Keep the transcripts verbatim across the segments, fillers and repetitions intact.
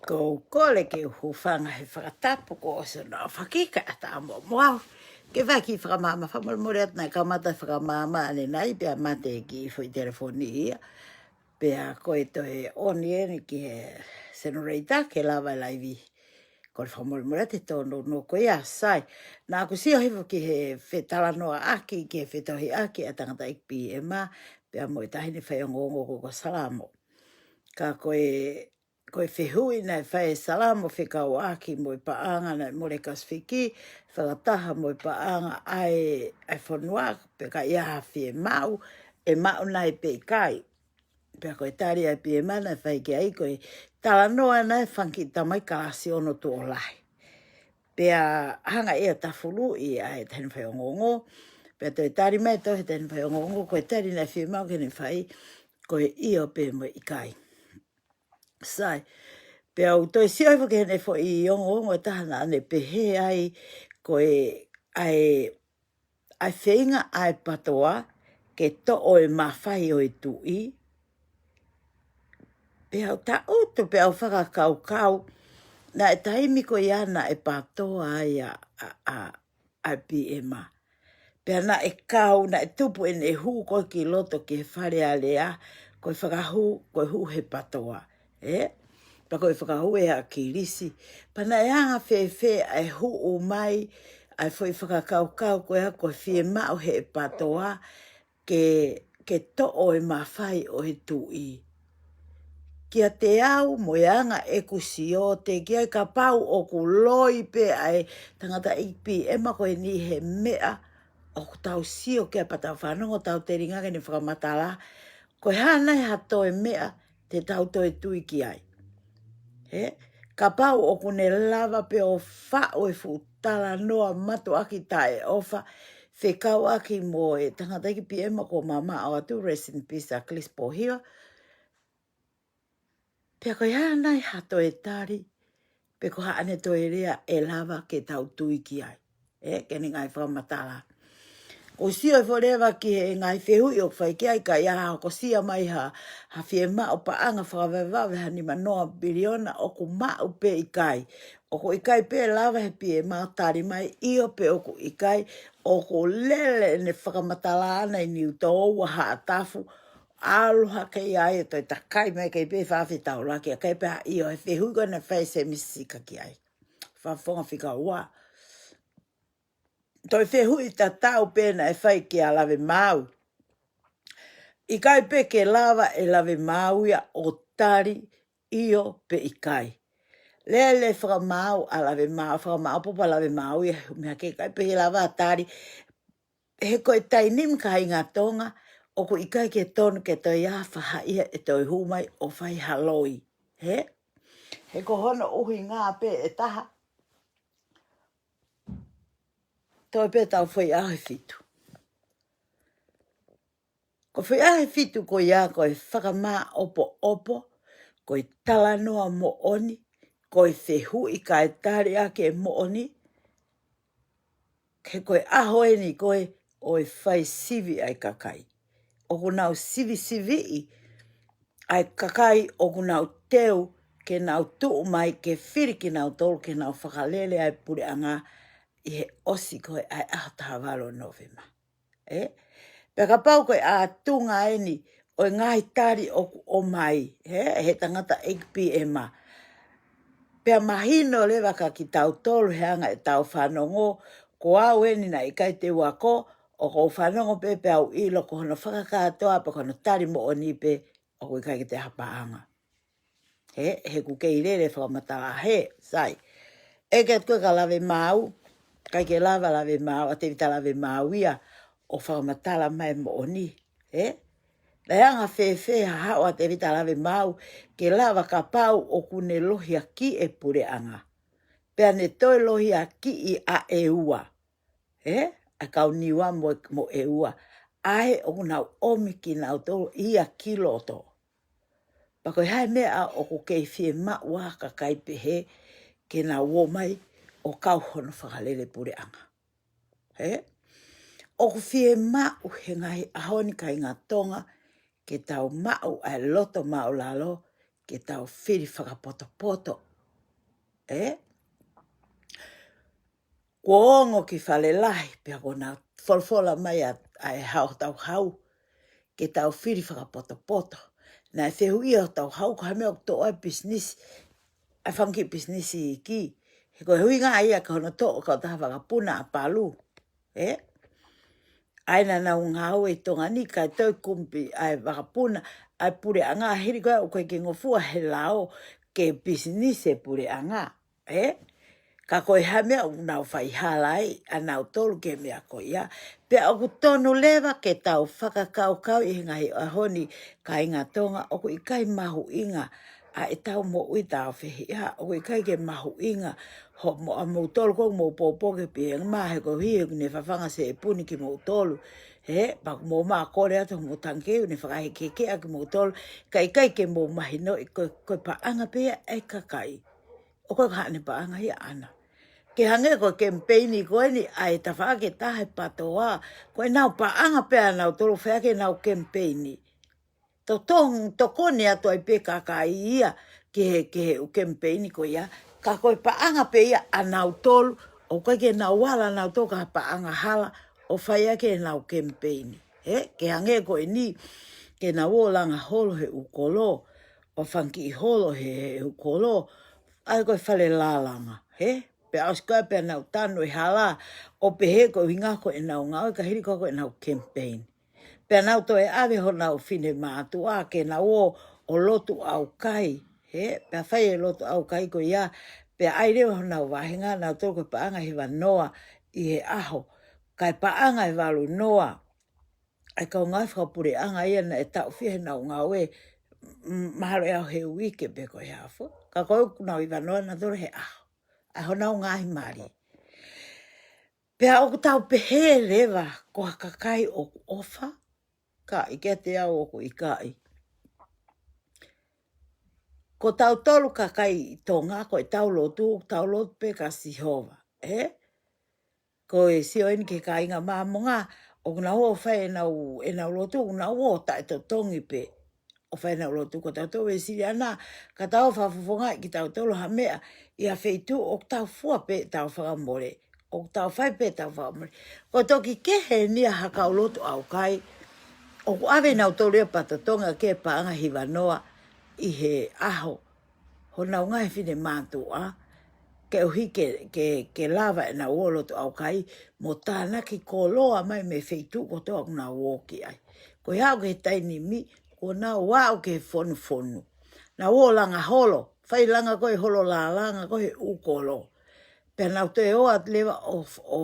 Ko u kole ke u hūfanga he fakatapu kuo ʻosi hono fakahā ʻa e ʻata mo mo au. Ke vakai fakamaama, fakamolemole atu naʻe kamata fakamaama ʻanenai pea mate ki foʻi telefoni ia. Pea ko e toe ʻoni eni ki he senoleta ke lava e laivi. Kole fakamolemole atu he tōnounou ko ia, sai. Naʻa ku sio hifo ki he fetalanoaʻaki, ki he fetohiʻaki ʻa e tangataʻeiki P M, pea mo e taʻahine faiongoongo ko, ko Salamo. Ka ko e, ko e fehuʻi naʻe fai ʻe Salamo fekauʻaki mo e paʻanga naʻe mole Kasifiki, fakataha mo e paʻanga ʻa e, ʻa e fonua, pe ka ʻi ai ha fiemaʻu, ʻe maʻu nai pe ʻikai. Pea ko e tali ʻa e P M naʻe fai ki ai ko e talanoa naʻe fanga kiʻi tamai kalasi ono tuʻo lahi. Pea hanga ʻe ia ʻo tafuluʻi ʻa e taʻahine faiongoongo. Pea toe tali mai tohi e taʻahine faiongoongo, ko e tali naʻe fiemaʻu ke ne fai, ko e ʻio pe mo e ʻikai. Sai. Pea u toe sio hifo ki heʻene foʻi ongoongo ʻe taha naʻa ne pehē ai, ko e, ʻa e, ʻa e feinga ʻa e PTOA ke toʻo e mafai ʻo e tuʻi. Pea u tangutu, pea u fakakaukau, naʻe taimi ko ia naʻe PTOA ai ʻa, ʻa, ʻa, ʻa e P M. Pea naʻe kau, naʻe tupu ʻene hū ko ē ki loto ki he Fale Alea, ko e fakahū, ko e hū he PTOA. Ē? Pea ko e fakahū ʻe ʻAkilisi. Pea naʻe anga fēfē ʻa e hū mai, ʻa e foʻi fakakaukau ko ia ko e fiemaʻu he PTOA ke, ke toʻo e mafai ʻo e tuʻi. Kiate au mo e anga ʻeku sio, teʻeki ai kapau ʻoku loi pē ʻa e tangataʻeiki P M ko eni he meʻa ʻoku tau sio ki ai pea tau fanongo, tau telinga ki heʻene fakamatala, ko e hā nai ha toe meʻa te tau toe tui ki ai. Ē? Kapau ʻoku ne lava pē ʻo faʻu e fuʻu talanoa mātuʻaki taʻeʻofa, fekauʻaki mo e tangataʻeiki P M kuo mamaʻo atu, rest in peace, ʻAkilisi Pōhiva. Pea ko e hā nai ha toe tali, pe ko haʻane toe lea ʻe lava ke tau tui ki ai. Ē, ki heʻene ngaahi fakamatala. Ko u sio hifo leva ki he ngaahi fehuʻi ʻoku fai ki ai, ka ʻi ai ha hokosia mai ha, ha fiemaʻu paʻanga fakavavevave ha nima noa piliona ʻoku maʻu pe ʻikai. ʻOku ʻikai pē lava he P M ʻo tali mai ʻio pe ʻoku ʻikai, ʻoku lele ʻene fakamatala ʻana ʻi Niutōua, Haʻatafu, ʻalu hake ia ʻo toe takai mai ki ai pē he fefitaulaki, ʻikai pē ha ʻio he fehuʻi ko ē naʻe fai ʻe Sēmisi Sika ki ai. Fakafofonga fika ua. Toe fehuʻi tatau pē naʻe fai kia Lavemaau. ʻIkai pē ke lava ʻe Lavemaau ia ʻo tali ʻio pe ʻikai. Lele fakamaau ʻa Lavemaau, fakamaau pē ʻa Lavemaau ia, meʻa ke ʻikai pē ke lava ʻo tali. He ko e taimi ni kāinga Tonga, ʻoku ʻikai ke tonu ke toe ʻi ai ha faʻahi ʻe toe hū mai ʻo fai ha loi. Hē? He ko hono ʻuhinga pē ʻe taha. Toe pē tau foʻi ʻaho ʻe fitu. Ko e foʻi ʻaho ʻe fitu ko ia ko e fakamāʻopoʻopo, ko e talanoa moʻoni, ko e fehuʻi kae tali ʻaki e moʻoni, he ko e ʻaho eni ko ē ʻo e fai sivi ʻa e kakai. ʻOku nau sivisiviʻi ʻa e kakai ʻoku nau teu ke nau tuʻu mai ke fili kinautolu ke nau fakalele ʻa e puleʻanga ʻi he ʻosi ko ē ʻa e ʻaho taha valu ʻo Nōvema. Ē? Pea kapau ko e ʻātunga eni ʻo e ngaahi tali ʻoku ʻomai, ē, he tangataʻeiki P M. Pea mahino leva kia kitautolu he anga ʻetau fanongo, ko au eni naʻe ʻikai te u ako, ʻoku ou fanongo pē pea u ʻilo ko hono fakakātoa pē ko hono tali moʻoni pē ʻoku ʻikai ke toe ʻi ai ha paʻanga. Hē, he ʻoku kei lele fakamatala hē, sai. ʻEke atu ko ē kia Lavemaau, ʻikai ke lava Lavemaau, ʻa Tēvita Lavemaau ia ʻo fakamatala mai moʻoni. Hē? Naʻe anga fēfē ha haʻu ʻa Tēvita Lavemaau ke lava kapau ʻoku ne lohiakiʻi e puleʻanga. Pea ne toe lohiakiʻi ʻa ʻEua. Ē? ʻA e kau Niua mo, mo ʻEua. ʻA ē ʻoku nau ʻomi kinautolu ia ki loto. Pea ko e hā e meʻa ʻoku kei fiemaʻu ʻa e kakai pehē ke nau ō mai ʻo kau hono fakalele puleʻanga. Ē? ʻOku fiemaʻu he ngaahi ʻaho ni kāinga Tonga ke tau maʻu ʻa e loto māʻulalo, ke tau fili fakapotopoto ē? Kuo ongo ki Fale Lahi, pea kuo nau folofola mai ʻa, ʻa e hau tau hau, ke tau fili fakapotopoto. Naʻe fehuʻia hotau hau ko e hā e meʻa ʻoku toʻo ai e pisinisi, ʻa e fanga kiʻi pisinisi iiki. He ko e ʻuhinga ia ki hono toʻo ʻo e kautaha vakapuna ʻa Palu. Ē? ʻA ia naʻa nau ngāue ʻi Tonga ni kae toe kumi ʻa e vakapuna, ʻa e puleʻanga, hili ko ia ʻoku ʻikai ke ngofua he lao ke pisinisi e puleʻanga. Ē? Ka ko e hā e meʻa ʻoku nau fai hala ai ʻa nautolu ki he meʻa ko ia. Pea ʻoku tonu leva ke tau fakakaukau ʻi he ngaahi ʻaho ni, kāinga Tonga, ʻoku ʻikai mahuʻinga ʻa ʻetau moʻui tāufehiʻa, ʻoku ʻikai ke mahuʻinga hoʻomou, ʻa moutolu ko ē ʻoku mou poupou ki he P N M, he koeʻuhi he ʻoku ne fafanga sepuni kimoutolu. Ē? Pea ʻoku mou maʻa kole atu hoʻomou tangi kei ʻoku ne fakahekehekeʻi kimoutolu, ka ʻikai ke mou mahinoʻi ko, ko e paʻanga pē ia ʻa e kakai. ʻOku ʻikai ko haʻane paʻanga ia ʻaʻana. Ke hangē ko e kemipeini ko eni ʻa e tafaʻaki ʻe taha ʻi Patoa, ko ʻenau paʻanga pē ʻanautolu ʻoku fai ʻaki ʻenau kemipeini. Totong-, tokoni atu ai pē kakai ia ki he, ki he ʻū kemipeini ko ia. Ka ko e paʻanga pē ia ʻanautolu, ʻoku ʻikai ke nau ala ʻanautolu ki ha paʻanga hala ʻo fai ʻaki ʻenau kemipeini. Ē, ke hangē ko eni, ke nau ō ʻo langa holo he ʻū kolo, ʻo fanga kiʻi holo he, he ʻū kolo, ʻa ia ko e fale lālanga, ē? Pea ʻosi ko ia pea nau tanu e hala, ʻo pehē ko e ʻuhinga ko ʻenau ngāue ka hili ko ia ko ʻenau kemipeini. Pea nau toe ʻave honau finemātuʻa ke nau ō ʻo lotu ʻaukai, ē? Pea fai e lotu ʻaukai ko ia, pea ʻai leva honau vāhenga, nautolu ko e paʻanga ʻe hivanoa ʻi he ʻaho, kae paʻanga ʻe valu noa ʻa e kau ngāue fakapuleʻanga ia naʻe taʻofia heʻenau ngāue, mm, mahalo ʻe ʻaho he uike pe ko e hā fua. Ka ko ē ʻoku nau hivanoa nautolu he ʻaho, ʻa honau ngaahi mali. Pea ʻoku tau pehē leva ko ha kakai ʻoku ʻofa, ka ʻikai ke te au ʻoku ʻikai. Ko tautolu kakai ʻi Tonga, ko ʻetau lotu, tau lotu pē kia Sihova, ē? Ko e sio eni ki he kāinga Māmonga, ʻoku nau ō ʻo fai ʻenau, ʻenau lotu, ʻoku nau ō taʻetotongi pē ʻo fai ʻenau lotu. Ko tautolu Uēsiliana, ka tau fakafofongaʻi kitautolu ha meʻa ʻi ha feituʻu, ʻoku tau fua pē ʻetau fakamole, ʻoku tau fai pē ʻetau fakamole. Ko e toki kehe eni ʻa ha kau lotu ʻaukai, ʻoku ʻave nautolu ia pea totongi ʻaki e paʻanga ʻe hivanoa ʻi he ʻaho honau ngaahi finemātuʻa, koeʻuhi ke, ke, ke lava ʻenau ō lotu ʻaukai mo tānaki koloa mai mei he feituʻu kotoa ʻoku nau ō ki ai. Ko ia ʻoku ʻi he taimi ni, kuo nau aʻu ki he fonufonu. Nau ō ʻo langa holo, fai langa ko ē holo lālanga ko ē he ʻū kolo. Pea nau toe ō atu leva ʻo, ʻo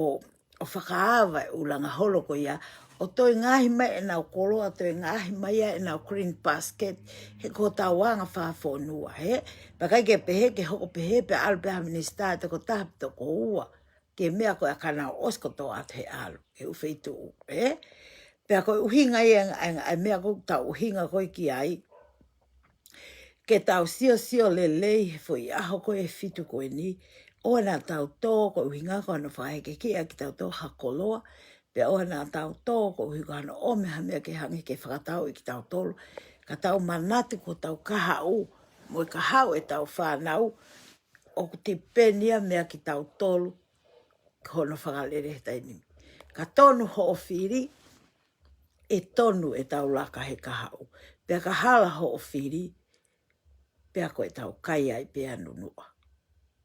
ʻo fakaava e ʻū langa holo ko ia, ʻo toe ngaohi mai ʻenau koloa, toe ngaohi mai ʻenau green basket, he ko hotau anga fakafonua, ē? Pea ʻikai ke pehē, ke hoko pehē, pea ʻalu pē ha minisitā ʻe toko taha pe toko ua ki he meʻa ko ia ka nau ʻosi kotoa atu he ʻalu, he ʻū feituʻu, ē? Pea ko e ʻuhinga ia, ʻa e, ʻa e meʻa ko ē ʻoku tau ʻuhinga ko ē ki ai, ke tau siosio lelei he foʻi ʻaho ko ē ʻe fitu ko eni, ʻoua naʻa tau tō koeʻuhi ko hano fakahekehekeʻi kitautolu ha koloa, pea ʻoua naʻa tau tō koeʻuhi ko hano ʻomi ha meʻa ke hangē ke fakatauʻi kitautolu, ka tau manatu ko hotau kahaʻu, mo e kahaʻu ʻetau fānau, ʻoku tipeni ia meia kitautolu, ko hono fakalele he taimi ni. Ka tonu hoʻo fili, ʻe tonu ʻetau laka he kahaʻu. Pea ka hala hoʻo fili, pea ko ʻetau kai ai pē ʻa nunuʻa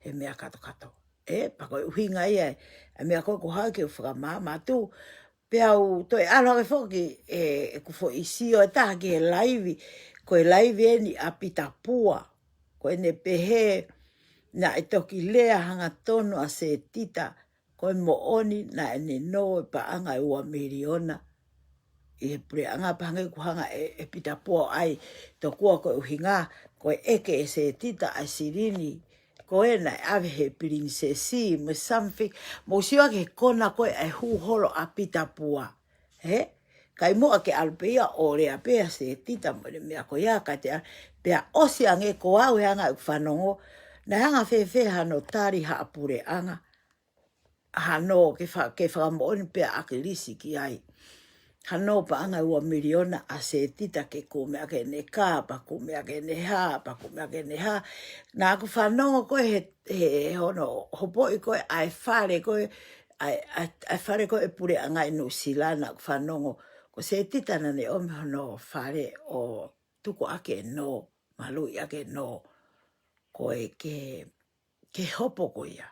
he meʻa katokato. Ē, pea ko e ʻuhinga ia ē, ʻa e meʻa ko ē ʻoku ou haʻu ke u fakamaama atu, pea u toe ʻalu hake foki ē, ʻeku foʻi sio ʻe taha ki he laivi, ko e laivi eni ʻa Pita Pua, ko ʻene pehē naʻe toki lea hangatonu ʻa Setita, ko e moʻoni naʻa ne nō e paʻanga ʻe ua miliona ʻi he puleʻanga, pea hangē ʻoku hanga ʻe, ʻe Pita Pua ʻo ʻai tokua ko e ʻuhinga, ko e ʻeke ʻe Setita ʻa e silini, ko ē naʻe ʻave he pilinisesi, mo e something, mou sio ki he kona ko ē ʻa e hū holo ʻa Pita Pua. Ē? Kae muʻa ke ʻalu pē ia ʻo lea pē ʻa Setita mo ʻene meʻa ko ia, ka te a-, pea ʻosi ange ko au he anga ʻeku fanongo, naʻe anga fēfē hano tali haʻa puleʻanga, hano ke fa-, ke fakamoʻoni pē ʻa ʻAkilisi ki ai. hano paʻanga ua miliona ʻa Setita ke kumi ʻaki ʻene kā, pea kumi ʻaki ʻene hā, pea kumi ʻaki ʻene hā. Naʻa ku fanongo ko ē he, he hono hopoʻi ko ē ʻa e fale ko ē, ʻa e, ʻa e, ʻa e fale ko ē puleʻanga ʻi Nuʻusila, naʻa ku fanongo ko Setita naʻa ne ʻomi hono fale ʻo tuku ʻaki e nō, maluʻi ʻaki e nō, ko e ke, ke hopo ko ia.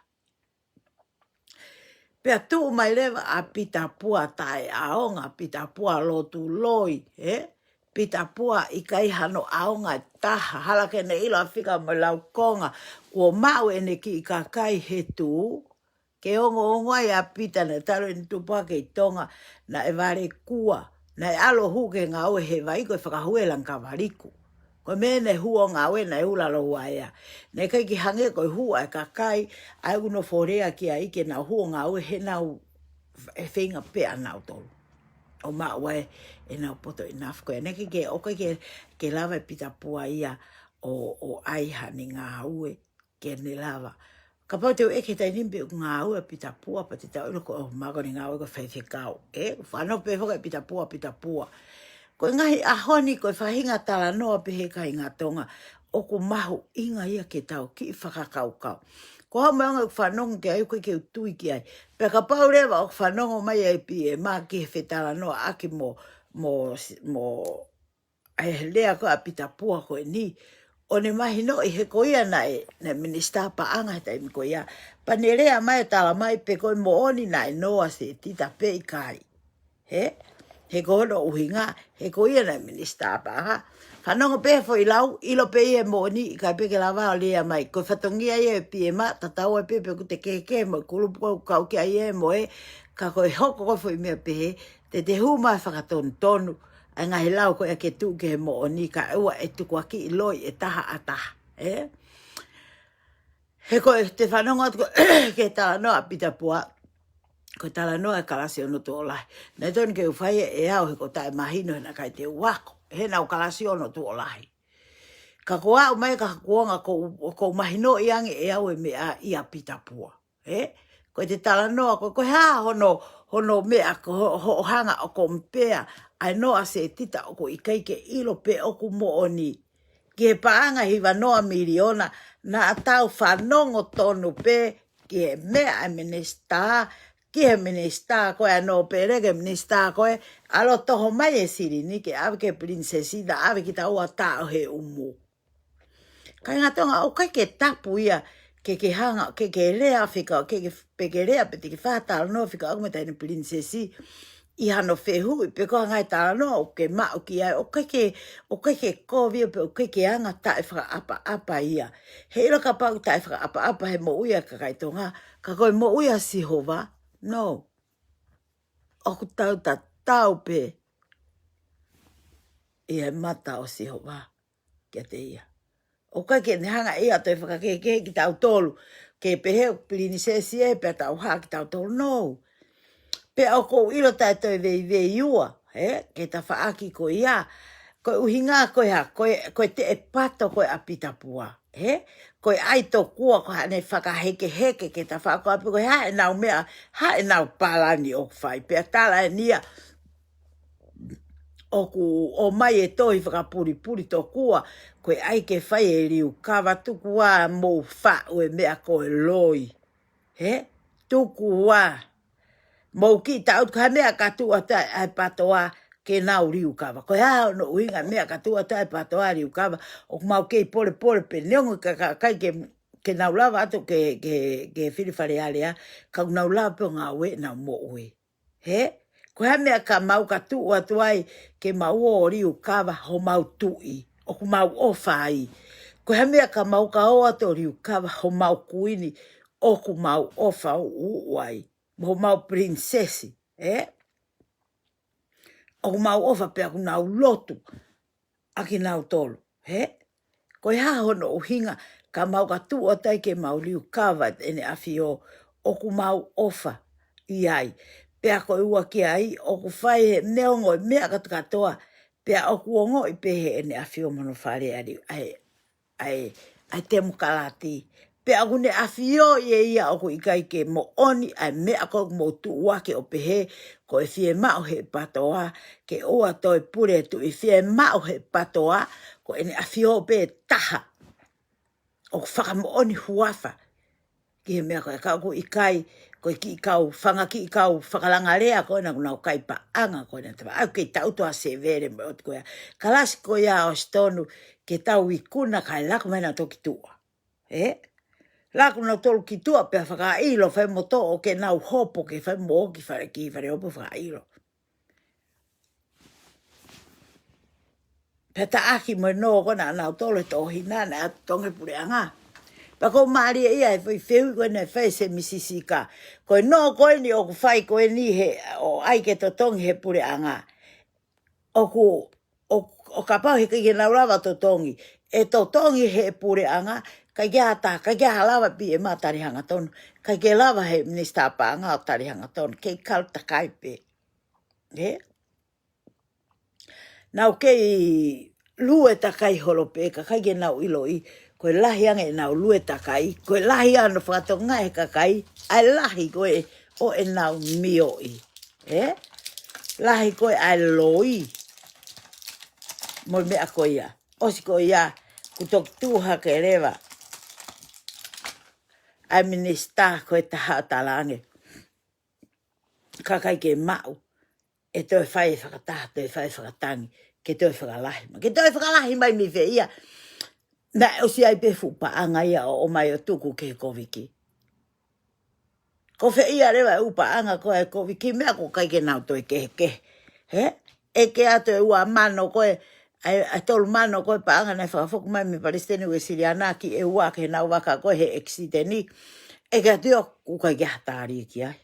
Pea tuʻu mai leva ʻa Pita Pua taʻeʻaonga, Pita Pua lotu loi, ē? Pita Pua ʻikai hano ʻaonga ʻe taha, hala ke ne ʻilo ʻa Fika mo Laukonga, kuo maʻu ʻene kiʻi kakai he tuʻu, ke ongoongo ai ʻa Pita naʻe talu ʻene tupu hake ʻi Tonga, naʻe vale kua, naʻe ʻalu ʻo hū ki he ngāue he vai ko e fakahū ʻe Langikavaliku. Ko e meʻa naʻe hū ʻo ngāue naʻe ula lou aea. Naʻe ʻikai ke hangē ko e hū ʻa e kakai, ʻa ē ʻoku nofo lea ki ai ke nau hū ʻo ngāue he nau e feinga pē ʻanautolu ʻo maʻu ai ʻenau poto ʻi nafu ko ē. Naʻe ʻikai ke, ʻoku ʻikai ke, ke lava ʻe Pita Pua ia ʻo, ʻo ʻai haʻane ngāue ke ne lava. Kapau te u ʻeke he taimi ni pe ʻoku ngāue ʻa Pita Pua, pea te tau ʻilo ko e ʻoku maʻu ko ʻene ngāue ko e faifekau. Ē, fanongo pē foki ʻa Pita Pua, Pita Pua. Ko e ngaahi ʻaho ni, ko e faʻahinga talanoa pē he kāinga Tonga, ʻoku mahuʻinga ia ke tau kiʻi fakakaukau. Ko au mo e anga ʻeku fanongo ki ai, ʻoku ʻikai ke u tui ki ai. Pea kapau leva ʻoku fanongo mai ʻa e P M ki he fetalanoaʻaki mo, mo, mo ʻa e lea ko ē ʻa Pita Pua ko eni, ʻo ne mahinoʻi he ko ia naʻe, naʻe minisitā paʻanga he taimi ko ia. Pea ne lea mai ʻo tala mai pe ko e moʻoni naʻe nō ʻa Setita pe ʻikai. Hē? He ko hono ʻuhinga, he ko ia naʻe minisitā paʻanga. Fanongo pē he foʻi lau, ʻilo pē ia he moʻoni, ʻikai pē ke lava ʻo lea mai. Ko e fatongia ia ʻo e P M, tatau ai pē pe ʻoku te kehekehe mo e kulupu ko ē ʻoku kau ki ai ē mo ē, ka ko e hoko ko ē foʻi meʻa pehē, te te hū mai fakatonutonu ʻa e ngaahi lau ko ia ke tuʻu ki he moʻoni kae ʻoua ʻe tukuakiʻi loi ʻe taha ʻa taha, ē? He ko e te fanongo atu ko ē ki he talanoa ʻa Pita Pua, ko e talanoa ʻa e kalasi ono tuʻo lahi. Naʻe tonu ke u fai ʻe au he ʻoku taʻemahino he naʻe ʻikai te u ako, he naʻa ku kalasi ono tuʻo lahi. Ka ko au mai ka kuonga ʻoku, ʻoku mahinoʻi ange ʻe au e meʻa ʻia Pita Pua. Ē? Ko e te talanoa, ko, ko e hā hono, hono meʻa, ko ho-, hoʻo hanga ʻo compare ʻa e nō ʻa Setita ʻoku ʻikai ke ʻilo pe ʻoku moʻoni. Ki he paʻanga hiva noa miliona, naʻa tau fanongo tonu pē ki he meʻa ʻa e minisitā, ki he minisitā ko ē ʻa nōpele, ki he minisitā ko ē, ʻalu ʻo toho mai e silini ke ʻave ki he pilinisesi, naʻa ʻave kitaua ʻo taʻo he ʻumu. Kāinga Tonga, ʻoku ʻikai ke tapu ia ke ke hanga, ke ke lea fika, ke ke, pe ke lea pe te ke fakatalanoa fika ʻoku mei taʻe pilinisesi ʻi hano fehuʻi pe ko e ngaahi talanoa ʻoku ke maʻu ki ai, ʻoku ʻikai ke, ʻoku ʻikai ke kovi ia pe ʻoku ʻikai ke anga taʻefakaʻapaʻapa ia. Heiʻilo kapau taʻefakaʻapaʻapa he moʻui ʻa e kakai Tonga, ka ko e moʻui ʻa Sihova, no. ʻOku tau tatau pē ʻi he mata ʻo Sihova kiate ia. ʻOku ʻikai ke ne hanga ia ʻo toe fakakehekehe kitautolu, ke pehē ʻoku pilinisesi ē pea tau hā kitautolu, no. Pea ʻoku ou ʻilo taʻe toe veiveiua, ē, ke tafaʻaki ko ia. Ko e ʻuhinga ko e hā, ko e, ko e teʻepato ko ē ʻa Pita Pua, ē? Ko e ʻai tokua ko haʻane fakahekeheke ke tafaʻaki ko ē pe ko e hā ʻenau meʻa, hā ʻenau palani ʻoku fai. Pea tala eni ia, ʻoku ʻomai e tohi fakapulipuli tokua, ko e ʻai ke fai e liukava, tuku ā mou faʻu e meʻa ko e loi. Hē? Tuku ā. Mou kiʻi taʻutu ko e hā e meʻa ka tuʻu atu ai ʻa e PATOA ke nau liukava. Ko e hā hono ʻuhinga e meʻa ka tuʻu atu ai ʻa e PATOA liukava, ʻoku mau kei polepole pē neongo ka, ka, ʻikai ke, ke nau lava atu ke, ke, ke fili Fale Alea, ka ʻoku nau lava pē ʻo ngāue ʻenau moʻui. Hē? Ko e hā e meʻa ka mau ka tuʻu atu ai ke mau ō ʻo liukava homau tuʻi, ʻoku mau ʻofa ai. Ko e hā e meʻa ka mau ka ō atu ʻo liukava homau kuini, ʻoku mau ʻofa uʻuuʻu ai. Mo homau pilinisesi, ē? ʻOku mau ʻofa pea ʻoku nau lotu ʻa kinautolu, hē? Ko e hā hono ʻuhinga ka mau ka tuʻu atu ai ke mau liukava ʻEne ʻAfio, ʻoku mau ʻofa ʻi ai. Pea ko e ua ki ai, ʻoku fai he neongo e meʻa kātoa, pea ʻoku ongoʻi pē heʻene ʻAfio mo hono Fale ʻa e, ʻa e, ʻa e, ʻa e temokalati, Pea ʻoku ne ʻafioʻi ʻe ia ʻoku ʻikai ke moʻoni ʻa e meʻa ko ē ʻoku mou tuʻuaki ʻo pehē, ko e fiemaʻu ʻe he PTOA ke ʻoua toe pule e tuʻi, fiemaʻu ʻe he PTOA, ko ʻene ʻafio pē taha ʻoku fakamoʻoni huafa ki he meʻa ko ē, ka ʻoku ʻikai, ko e kiʻi kau, fanga kiʻi kau fakalangalea ko ena ʻoku nau kai paʻanga ko ena, te ʻoku kei taʻutu ʻa Sevele mo e ʻotu ko ia. Kalasi ko ia ʻosi tonu ke tau ikuna kae laku mai ʻenau toki tuʻa. Ē? Laku nautolu ki tuʻa pea fakaʻilo, fai mo toʻo ke nau hopo ke fai mo ō ki fale, ki fale hopo fakaʻilo. Pea taʻaki mo e nō ko ena ʻanautolu he toʻohina naʻe ʻatu totongi puleʻanga. Pea ʻoku mālie ia he foʻi fehuʻi ko ena naʻe fai ʻe Sēmisi Sika. Ko e nō ko eni ʻoku fai ko eni he ʻo ʻai ke totongi he puleʻanga. ʻOku, ʻo, ʻo kapau he ʻikai ke nau lava totongi. ʻE totongi he puleʻanga, ʻikai ke ʻi ai ha taha, ʻikai ke ʻi ai ha lava pē ʻe ma tali hangatonu. ʻIkai ke lava he minisitā paʻanga ʻo tali hangatonu. Kei kalo takai pē. Ē? Nau kei lue takai holo pē, ka ʻikai ke nau ʻiloʻi, ko e lahi ange ʻenau lue takai, ko e lahi ange ʻo fakatokangaʻi ʻe he kakai ʻa e lahi ko ē ʻo ʻenau mioʻi. Ē? Lahi ko ē ʻa e loi mo e meʻa ko ia. ʻOsi ko ia, kuo toki tuʻu hake leva ʻa e minisitā ko e taha ʻo talaange, ka ʻikai ke maʻu, ʻe toe fai e fakataha, toe fai e fakatangi, ke toe fakalahi mai. Ke toe fakalahi mai mei fē ia? Naʻe ʻosi ʻi ai pē fuʻu paʻanga ia ʻo ʻomai ʻo tuku ki he Koviki. Ko fē ia leva e ʻū paʻanga ko ē ʻa e Koviki, meʻa ʻoku ʻikai ke nau toe kehekehe. Hē? ʻEke atu e ua mano ko ē, ʻa e, ʻa e tolu mano ko ē paʻanga naʻe fakafoki mai mei he Palesiteni Uēsiliana ki ʻEua ki heʻenau vaka ko ē he ʻekisiteni. ʻEke atu ia ʻoku ʻikai ke ʻi ai ha tali ki ai.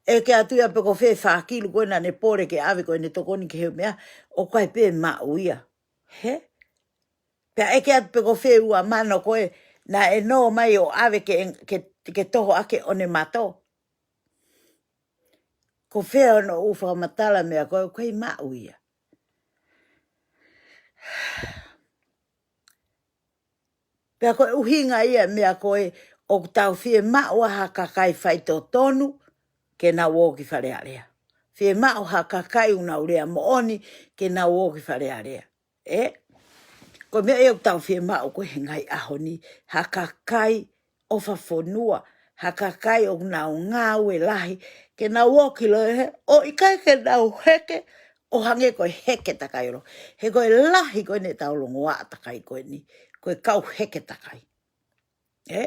ʻEke atu ia pe ko fē fā kilu ko ē naʻa ne pole ke ʻave ko ʻene tokoni ki he meʻa, ʻoku ʻikai pē maʻu ia. Hē? Pea ʻeke atu pe ko fē ua mano ko ē naʻe nō mai ʻo ʻave ke, ke, ke toho ʻaki ʻo ne mato. Ko fē hono ʻū fakamatala meʻa ko ē, ʻoku ʻikai maʻu ia. Pea ko e ʻuhinga ia meʻa ko ē ʻoku tau fiemaʻu ʻa ha kakai faitotonu ke nau ō ki Fale Alea. Fiemaʻu ha kakai ʻoku nau lea moʻoni ke nau ō ki Fale Alea. Ē? Ko e meʻa ia ʻoku tau fiemaʻu ko ē he ngaahi ʻaho ni, ha kakai ʻofa fonua, ha kakai ʻoku nau ngāue lahi, ke nau ō ki loto he, ʻo ʻikai ke nau heke, ʻo hangē ko e heke takai ʻo loto. He ko e lahi ko eni ʻetau longoaʻa takai ko eni, ko e kau heke takai. Ē?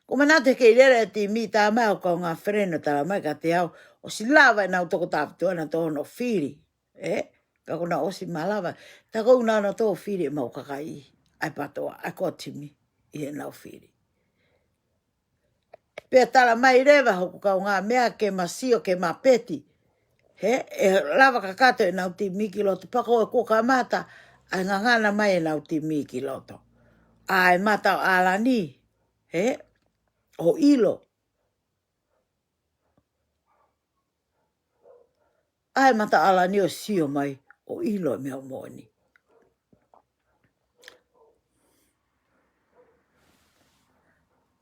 Ko manatu he kei lele e timi tā mai ʻo kau ngā feleni ʻo tala mai kiate au, ʻosi lava ʻenau toko tāputuana tō hono fili. Ē? Ka kuo nau ʻosi malava. Tā ko ē naʻa nau tō fili ʻemau kakai ʻa e PTOA, ʻa e core timi ʻi heʻenau fili. Pea tala mai leva hoku kaungāmeʻa ke ma sio, ke ma peti. Hē, ʻe lava kakato ʻenau timi ki loto, pea ko ē kuo kamata ʻa e ngangana mai ʻenau timi ki loto. ʻA e mata ʻo ʻAlani, hē, ʻo ʻilo. ʻA e mata ʻo ʻAlani ʻo sio mai ʻo ʻilo e meʻa moʻoni.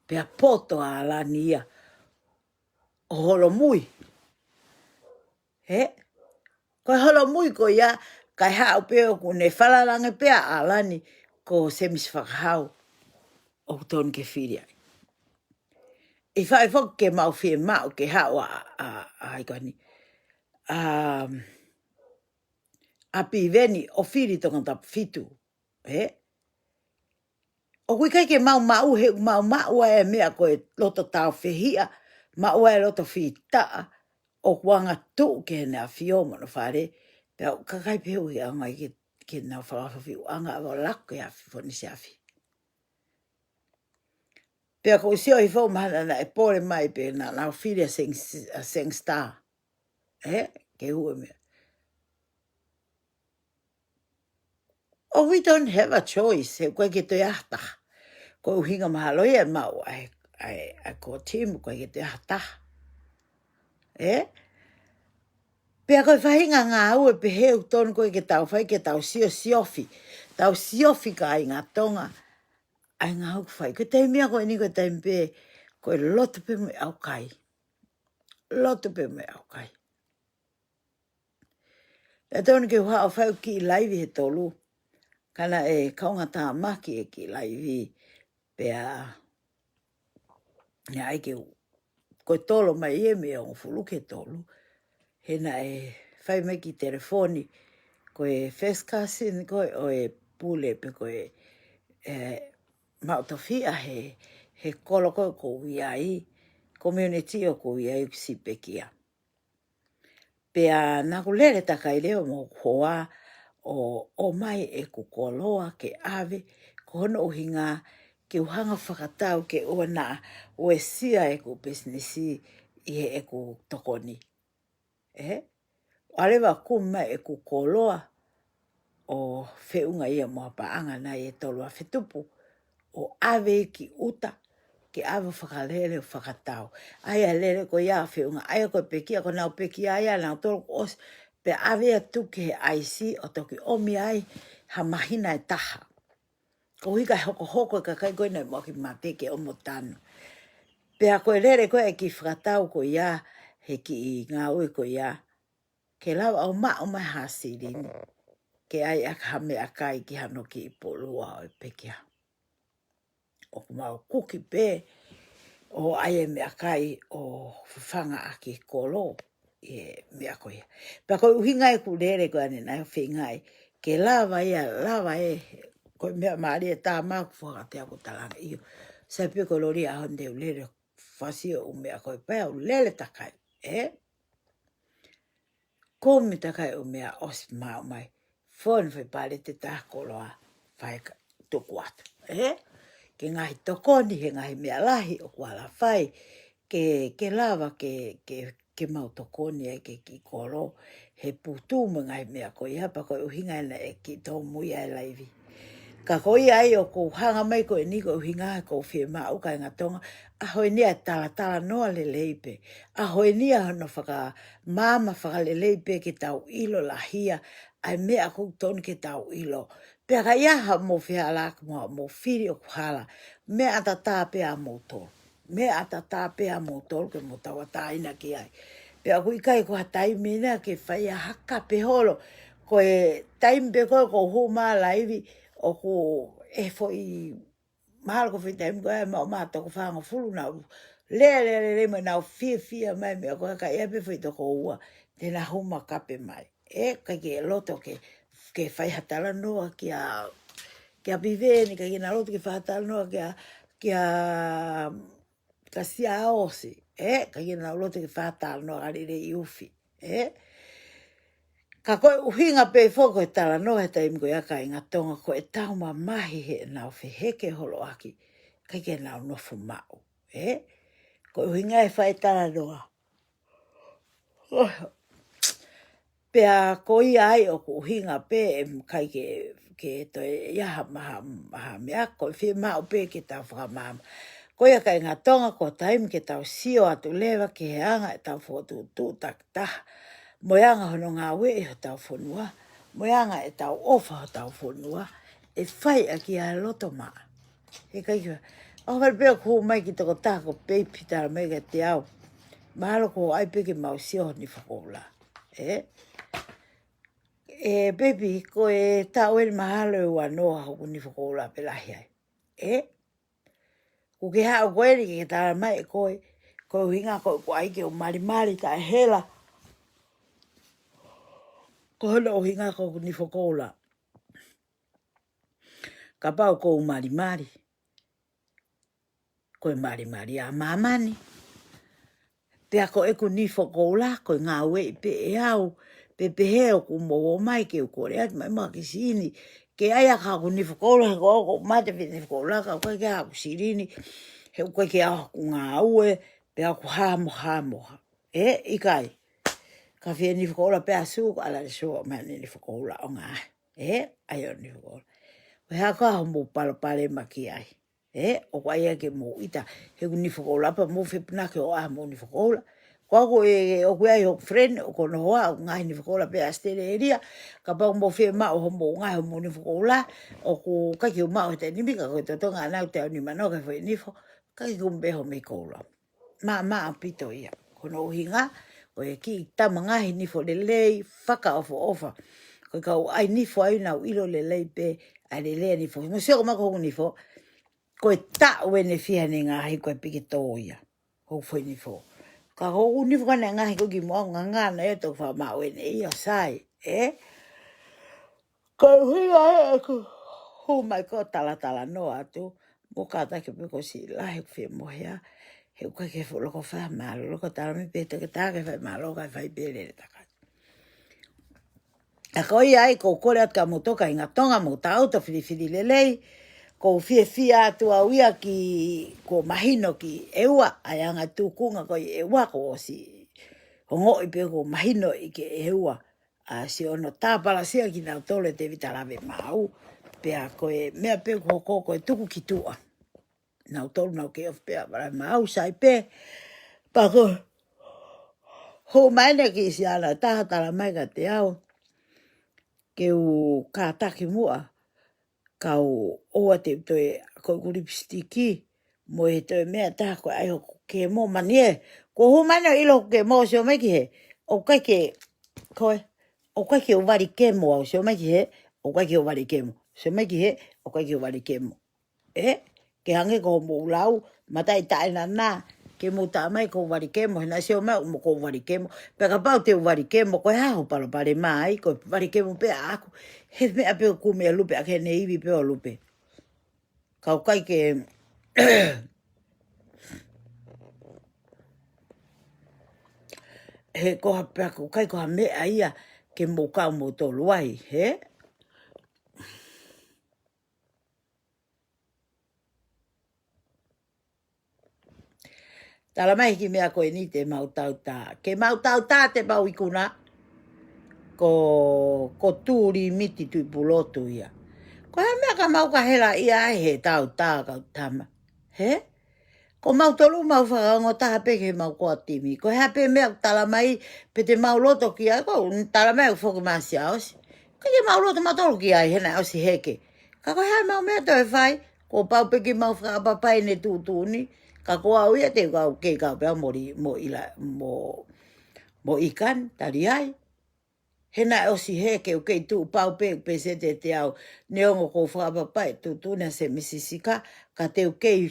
Pea poto ʻa ʻAlani ia ʻo holomui. Hē? Ko e holomui ko ia, kae haʻu pē ʻoku ne falalange pē ʻa ʻAlani ko Sēmisi Fakahau ʻoku tonu ke fili ai. ʻI fai foki ke mau fiemaʻu ke haʻu ʻa, ʻa, ʻa, ʻa, ʻa Piveni ʻo fili Tongatapu fitu. Ē? ʻOku ʻikai ke mau maʻu he, mau maʻu ʻa e meʻa ko e loto tāufehiʻa, maʻu ʻa e loto fitaʻa, ʻoku angatuʻu ki heʻene ʻafio mo hono fale, pea ʻoku ʻikai pē ʻuhinga ia ke, ke nau fakafofiuʻanga ʻo laku ke afi fonisi afi. Pea ko u sio ʻi he foʻi mahana naʻe pole mai pē naʻa nau fili ʻa Seng-, ʻa Seng Star. Ē? Ke hū e meʻa. Oh, we don't have a choice. He ʻoku ʻikai ke toe ʻi ai ha taha. Ko e ʻuhinga mahalo ia ʻe maʻu ʻa e, ʻa e, ʻa e core team, ʻoku ʻikai ke toe ʻi ai ha taha. Ē? Pea ko e faʻahinga ngāue pehē ʻoku tonu ko ē ke tau fai, ke tau sio siofi. Tau siofi kāinga Tonga. ʻa e ngāue ʻoku fai. Ko e taimi ia ko eni ko e taimi pē, ko e lotu pē mo e ʻaukai. Lotu pē mo e ʻaukai. Naʻe tonu ke u haʻu ʻo fai ʻeku kiʻi laivi he tolu. Ka naʻe kaungatāmaki e kiʻi laivi pea naʻe ʻai ke u, ko e tolo mai ia mei he hongofulu ki he tolu. He naʻe fai mai e kiʻi telefoni, ko e first cousin ko ē ʻo e pule pe ko e, e, maʻu tofiʻa he, he kolo ko ē ʻoku ou ʻi ai, community ʻoku ou ʻi ai ʻoku siʻi pekia. Pea naʻá ku lele takai leva mo hoku hoa ʻo, ʻomai ʻeku koloa ke ʻave, ko hono ʻuhinga ke u hanga ʻo fakatau ke ʻoua naʻa uesia ʻeku pisinisi ʻi heʻeku tokoni. ʻE? ʻO leva ʻo kumi mai ʻeku koloa ʻo feʻunga ia mo ha paʻanga nai ʻe tolu afe tupu, ʻo ʻave ki ʻuta, ke ʻave ʻo fakalele ʻo fakatau. ʻAi ʻa e lele ko ia ʻo feʻunga, ʻai ko e pekia, ko ʻenau pekia ia ʻanautolu kuo ʻosi, pea ʻave atu ki he ʻaisi ʻo toki ʻomi ai ha māhina ʻe taha. Koeʻuhi ka hokohoko e kakai ko ē naʻe muʻaki mate ke ʻomi ʻo tanu. Pea ko e lele ko ē ʻa e kiʻi fakatau ko ia, he kiʻi ngāue ko ia, ke lava ʻo maʻu mai ha silini ke ʻai ʻaki ha meʻakai ki hano kiʻi pōlua ʻo e pekia. ʻOku mau kuki pē ʻo ʻai e meʻakai ʻo fafanga ʻaki e kolo ʻi he meʻa ko ia. Pea ko e ʻuhinga ʻeku lele ko ē ʻanenai ʻo feinga ai ke lava ia, lava ē, ko e meʻa mālie ʻa e tama ʻoku fakate ʻoku talaange ʻio. Sai pē ko e loli ʻaho ni te u lele, fasi ʻo u meʻa ko ē pea u lele takai, ē? Kumi takai ʻo meʻa ʻosi maʻu mai. Fonu fai palete taha koloa fai ka tuku atu, ē? Ke ngaahi tokoni, he ngaahi meʻa lahi ʻoku ala fai, ke, ke lava, ke, ke, ke mau tokoni ai ke kiʻi kolo, he putu mo e ngaahi meʻa ko ia pea ko e ʻuhinga ena ʻeku kiʻi tōmui ʻa e laivi. Ka ko ia ai ʻoku ou hanga mai ko eni ko e ʻuhinga he ʻoku ou fiemaʻu kāinga Tonga, ʻaho eni ʻa e talatalanoa lelei pē. ʻAho eni ʻa hono fakamaama fakalelei pē ke tau ʻilo lahi ʻa e meʻa ʻoku totonu ke tau ʻilo. Pea ka ʻi ai haʻamou fehālaaki mo haʻamou fili ʻoku hala, meʻa ʻatā pē ʻa moutolu. Meʻa ʻatā pē ʻa moutolu ke mou tauʻatāina ki ai. Pea ʻoku ʻikai ko ha taimi ena ke fai ai ha kape holo. Ko e taimi pē ko ē ʻoku ou hū mai laivi, ʻoku ʻi ai e foʻi, mahalo ko e foʻi taimi ko ē ʻe maʻu mai ha toko fāngofulu naʻa nau lele, lele, lele mo nau fiefia mai meʻa ko ē, ka ʻi ai pē foʻi toko ua te na hū mai ʻo kape mai. ʻE, ʻikai ke loto ke, ke fai ha talanoa kia, kia Piveni, ʻikai ke na loto ke fai ha talanoa kia, kia, kia Siaosi, ē, ʻikai ke na loto ke fai ha talanoa kia Lelei ʻUfi, ē. Ka ko e ʻuhinga pē foki ko e talanoa he taimi ko ia kāinga Tonga ko e tau mamahi heʻenau feheke holoʻaki, ʻikai ke nau nofo maʻu, ē. Ko e ʻuhinga e fai talanoa. Pea ko ia ai ʻoku ʻuhinga pē ʻe ʻikai ke, ke toe ʻi ai ha, ha, ha meʻa ko e fiemaʻu pē ke tau fakamaama. Ko ia kāinga Tonga ko e taimi ke tau sio atu leva ki he anga ʻetau fokotuʻutuʻu takitaha. Mo e anga hono ngāueʻi hotau fonua. Mo e anga ʻetau ʻofa hotau fonua. ʻE fai ʻaki ʻa e loto maʻa. He ʻikai ke, ʻohovale pē ʻoku hū mai e kiʻi tokotaha ko Peipi tala mai kiate au. Mahalo ko hai pē ke mau sio ho nifo koula. Ē? ʻE Peipi, ko e taʻu eni mahalo ʻe ua noa hoku nifo koula pē lahi ai. Ē? Kuo ke haʻu ko eni ke ke tala mai ʻe koe, ko e ʻuhinga ko ē ʻoku ʻai ke u malimali taʻehela. Ko hono ʻuhinga ko hoku nifo koula. Kapau ʻoku ou malimali, ko e malimali ʻa māmani. Pea ko ʻeku nifo koula, ko e ngāueʻi pē ʻe au, pe pehē ʻoku mou ō mai ke u kole atu mai mo ha kiʻi silini. Ke ʻai ʻaki hoku nifo koula, he ko ʻeku mate pē nifo koula, ka ʻoku ʻikai ke ʻi ai haku silini, he ʻoku ʻikai ke ʻi ai haku ngāue, pea ʻoku hamo, hamo. Ē, ʻikai. Ka fie nifo koula pē ʻa Sū, ko ʻAlale Sū ʻomai ʻene nifo koula ʻo ngāue. Ē, ʻai hoʻo nifo koula. Ko e hā koā hoʻomou palopalema ki ai? Ē, ʻoku ʻai ia ke mou ʻita, he ʻoku nifo koula pea mou fepunake ʻo ʻai hoʻomou nifo koula. Ko au ko e, ʻoku ʻi ai hoku friend, ʻoku ʻi hono hoa, ʻoku ngaahi nifo koula pē ʻAositelēlia, kapau ʻoku mou fiemaʻu hoʻomou ngaahi hoʻomou nifo koula, ʻoku ʻikai ke u maʻu he taimi ni, ka ko e totongi ʻaʻana ʻoku teau nima noa ki he foʻi nifo, ʻikai ke u meʻa hoʻomou koula. Maʻamaʻa ʻaupito ia. Ko hono ʻuhinga, ko e kiʻi tama ngaahi nifo lelei, fakaʻofoʻofa. Ko e kau ʻai nifo ai naʻa nau ʻilo lelei pē, ʻa e lelei ʻa e nifo. Mou sio ko ma ko hoku nifo, ko e taʻu ʻeni ʻe fiha ʻeni ngaahi ko e piki tō ia. Hoku foʻi nifo. Ka hoku nifo ko ena ngaahi ko e kimuʻa ngangana ia toki fakamaʻu ʻeni ia sai, ē? Ko e ʻuhinga ē ʻeku hū mai ko e talatalanoa atu. Mou kātaki pē ko e siʻi lahi ʻeku fie mohea. He ʻoku ʻikai ke fuʻu loko fai mālōlō ko e tala mai pē toki tā ke fai mālōlō kae fai pē lele takai. ʻA ko ia ai, ʻoku ou kole atu kia moutolu kāinga Tonga, mou taʻu ʻo filifili lelei, ʻoku ou fiefia atu au ia ki, kuo mahino ki ʻEua, ʻa e anga tūkunga ko ē ʻEua kuo ʻosi ongoʻi pē kuo mahino ʻi he ʻEua, ʻa siʻono tāpalasia kinautolu ʻe Tēvita Lavemaau, pea ko e meʻa pē kuo hoko ko e tuku ki tuʻa. Nautolu naʻa nau kei ofi pē ʻa Lavemaau sai pē, pea ko e hū mai ʻeni kiʻi siana ʻe taha tala mai kiate au, ke u kātaki muʻa, kau ʻoua te u toe ʻai hoku lipisitiki, mo e toe meʻa ʻe taha ko e ʻai hoku kemo mani ē. Kuo hū mai ʻeni ʻo ʻilo hoku kemo, sio mai ki hē, ʻoku ʻikai ke, ko e, ʻoku ʻikai ke u vali kemo au, sio mai ki hē, ʻoku ʻikai ke u vali kemo, sio mai ki hē, ʻoku ʻikai ke u vali kemo. Ē? Ke hangē ko hoʻomou lau, mataʻi taʻenana, ke mou tā mai ʻoku ou vali kemo, he naʻe sio mai ʻoku ou vali kemo. Pea kapau te u vali kemo, ko e hā hoʻo palopalema ai, ko e vali kemo pē ʻaʻaku. He meʻa pē ʻoku kumi ʻa Lupe, ʻa ʻene ivi pē ʻo Lupe. Ka ʻoku ʻikai ke, he ko ha pea ʻoku ʻikai ko ha meʻa ia ke mou kau moutolu ai, hē? Tala mai kiʻi meʻa ko eni te mau tautā. Ke mau tautā te mau ikuna. Ko, ko Tūlimiti Tuʻipulotu ia. Ko e hā e meʻa ka mau ka hela ia ai he tautā kau tama. Hē? Ko mautolu mau fakaongo taha pē ke mau ko e timi. Ko e hā pē meʻa ʻoku tala mai pe te mau loto ki ai, ko e tala mai ʻoku foki mai ʻa Siaosi. ʻIkai ke mau loto mautolu ki ai he naʻe ʻosi heke. Ka ko e hā e mau meʻa toe fai, kuo pau pē ke mau fakaʻapaʻapaʻi ʻene tuʻutuʻuni, ka ko au ia te u kau kei kau pē au mo li-, mo ila, mo, mo Ikani Taliai. He naʻe ʻosi heke ʻoku kei tuʻu pau pē ʻeku pēseti ʻe teau, neongo ʻoku ou fakaʻapaʻapaʻi e tuʻutuʻuni ʻa Sēmisi Sika, ka te u kei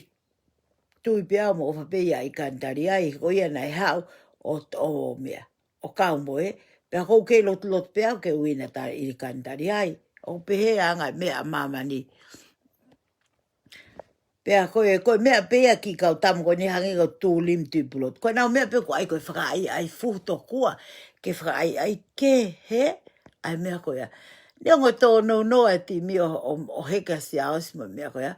tui pē au mo ʻofa pē ia ʻa Ikani Taliai, ko ia naʻe haʻu ʻo, ʻo meʻa, ʻo kau mo ē, pea ʻoku ou kei lotulotu pē au ke u ʻi ai ʻa Ikani Taliai, ʻoku pehē ʻa e anga e meʻa ʻa māmani. Pea ko e, ko e meʻa pē ia ki he kau tama ko eni hangē ko Tūlimiti Tuʻipulotu. Ko ʻenau meʻa pē ko e ʻai ko e fakaʻaiʻai fuhu tokua, ke fakaʻaiʻai kehe, ʻa e meʻa ko ia. Neongo e tōnounou ʻa e timi ʻo, ʻo, ʻo heke ʻa Siaosi mo e meʻa ko ia.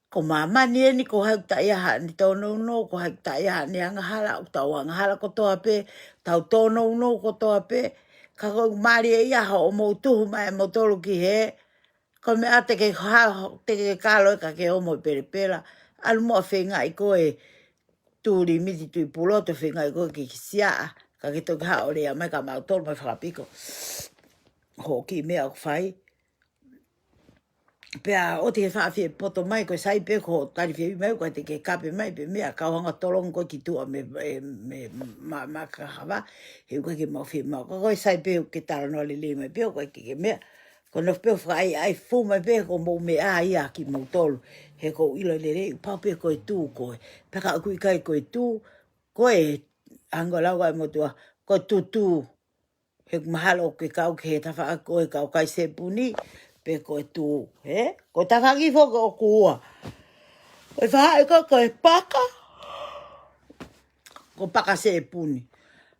Ko māmani eni, ko hai ʻoku taʻe ʻi ai haʻane tōnounou, ko hai ʻoku taʻe ʻi ai haʻane angahala, ʻoku tau angahala kotoa pē, tau tōnounou kotoa pē, ka ʻoku mālie ia hoʻomou tuhu mai ʻa moutolu ki hē, ko e meʻa te ke ha-, te ke kalo ē ka ke ō mo e pelepela, ʻalu muʻa ʻo feingaʻi koe Tūlimiti Tuʻipulotu, feingaʻi koe ke ke siaʻa, ka ke toki haʻu ʻo lea mai kia mautolu mo e fakapiko hoʻo kiʻi meʻa ʻoku fai. Pea ʻoua te ke faʻa fie poto mai, ko e sai pē ko e tali fie mai, ko e te ke kape mai pē meʻa, kau hanga ʻo tolongi koe ki tuʻa mei, e, mei ma-, Makahava, he ʻoku ʻikai ke mau fiemaʻu. Ka ko e sai pē ke talanoa lelei mai pē, ʻoku ʻikai ke ke meʻa. Ko e nofo pē ʻo fakaʻaiʻai fuhu mai pē, ko hoʻomou meʻa ia kimoutolu. He ʻoku ou ʻilo lelei, pau pē ko e tū koe. Pea ka ʻoku ʻikai ko e tū, ko e, hangē ko e lau ʻa e motuʻa, ko e tūtū. He ʻoku mahalo ʻoku ke kau ki he tafaʻaki ko ē ʻo e kau kai sēpuni, pe ko e tū, hē? Ko e tafaʻaki foki ʻoku ua. Ko e faʻahi ko ē ko e paka, ko e paka sēpuni.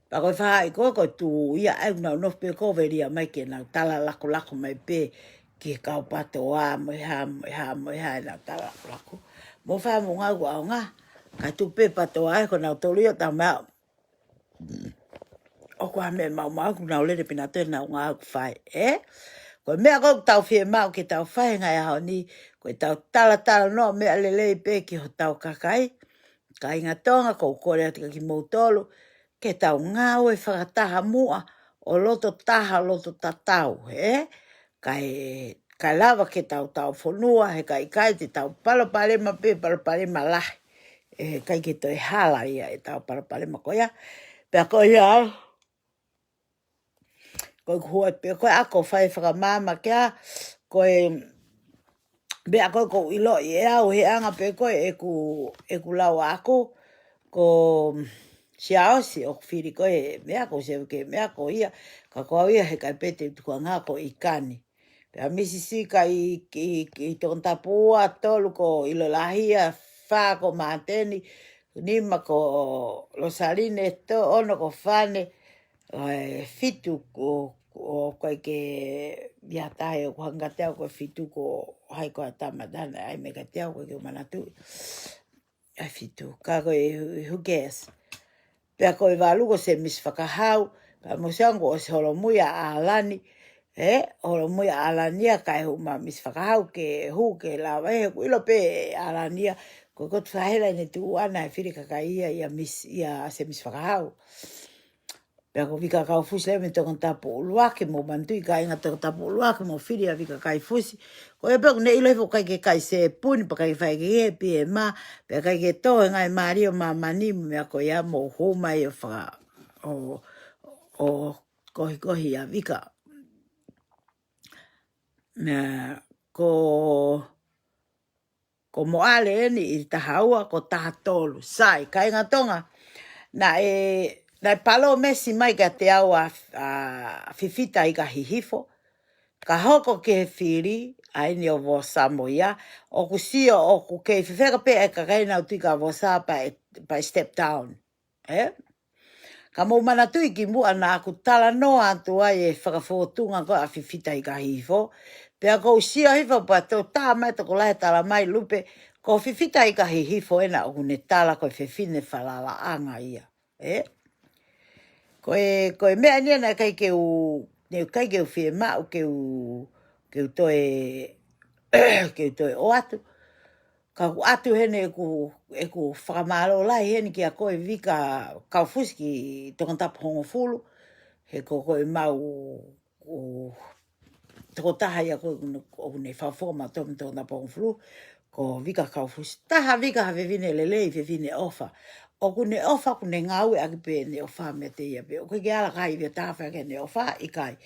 Pea ko e faʻahi ko ē ko e tū ia, ʻa ia ʻoku nau nofo pē ʻo velia mai ke nau tala lakolako mai pē ki he kau patoa, mo e hā, mo e hā, mo e hā ʻenau tala lakolako. Mo fai mo ngāue ʻaonga, ka tuku pē patoa ē ko nautolu ia ʻo tau meʻa ʻoku ʻi ai e meʻa maumau ʻoku nau lele pē nautolu ʻenau ngāue ʻoku fai, ē? Ko e meʻa ko ē ʻoku tau fiemaʻu ke tau fai he ngaahi ʻaho ni, ko ʻetau talatalanoa meʻa lelei pē ki hotau kakai. Kāinga Tonga, ʻoku ou kole atu kia kimoutolu, ke tau ngāue fakataha muʻa ʻo loto taha, loto tatau, ē? Kae, kae lava ke tau taufonua, he ka ʻikai te tau palopalema pē, palopalema lahi. ʻE ʻikai ke toe hala ia ʻetau palopalema ko ia. Pea ko ia, ko e kuhua pē, ko e ako fai fakamaama kia, ko e meʻa ko ē ʻoku ou ʻiloʻi ʻe au he anga pē ko ē ʻeku, ʻeku lau ako, ko Siaosi ʻoku fili ko ē meʻa ko se ke meʻa ko ia, ka ko au ia he ʻikai pē te u tukuange ko ʻIkani. Pea Misi Sika ʻi, ʻi, ʻi Tongatapu ua, tolu ko ʻIlolahia, fā ko Māteni, nima ko Losaline, to, ono ko Fane, ʻo e fitu ko, ko, ko e ke ia tahe ʻoku hanga kiate au ko e fitu ko hai ko ʻa Tamatana, ʻai mai kiate au ko e ke manatu. ʻAi fitu, ka ko e who, who cares? Pea ko e valu ko Semisi Fakahau, pea mo se angu ʻosi holomui ʻa ʻAlani, ē, holomui ʻa ʻAlani ia kae hū mai Misi Fakahau ke hū ke lava, ē, ʻoku ʻilo pē ʻAlani ia, ko e kotu fahela ʻene tuʻu ʻana he fili kakai ia, ia Misi, ia Semisi Fakahau. Pea ko Vika Kaufusi leva mei Tongatapu ʻUluaki, mou manatuʻi kāinga Tongatapu ʻUluaki, mou fili ʻa Vika Kaufusi. Ko ia pē ʻoku ne ʻilo hifo ʻikai ke kai sepuni, pea ʻikai fai ke he P M, pea ʻikai ke tō he ngaahi mālie ʻo māmani, meʻa ko ia mou hū mai ʻo faka-, ʻo, ʻo kohikohi ʻa Vika. Meʻa ko ko Moʻale eni ʻi taha ua, ko taha tolu. Sai, kāinga Tonga. Naʻe, naʻe palōmesi mai kiate au ʻa, ʻa Fifita Ikahihifo. Ka hoko ki he fili, ʻa eni ʻo Vosa mo ia. ʻOku sio, ʻoku kei fefeka pē ʻa e kakai naʻa nau tui ka Vosa pea, pea step down. Ē? Ka mou manatuʻi kimuʻa naʻa ku talanoa atu ai e fakafōtunga ko ē ʻa Fifita Ikahihifo. Pea ʻoku ou sio hifo pea tō tā mai tokolahi tala mai Lupe, ko Fifita Ikahihifo ena ʻoku ne tala ko e fefine falalaʻanga ia. Ē? Ko e, ko e meʻa eni naʻe ʻikai ke u, naʻe ʻikai ke u fiemaʻu ke u, ke u toe, ke u toe ʻoatu. Ka ʻoku ʻoatu heni ʻeku, ʻeku fakamālō lahi heni kia koe Vika Kaufusi ki Tongatapu hongofulu, he ko koe mau ʻo tokotaha ia ko ē ʻoku ne, ʻoku ne fafo ma tō Tongatapu hongofulu, ko Vika Kaufusi. Taha Vika ha fefine lelei, fefine ʻofa. ʻOku ne ʻofa, ʻoku ne ngāueʻaki pē ʻene ʻofa meiate ia pē. ʻOku ʻikai ke ala kai via taha fea ke ne ʻofa, ʻikai.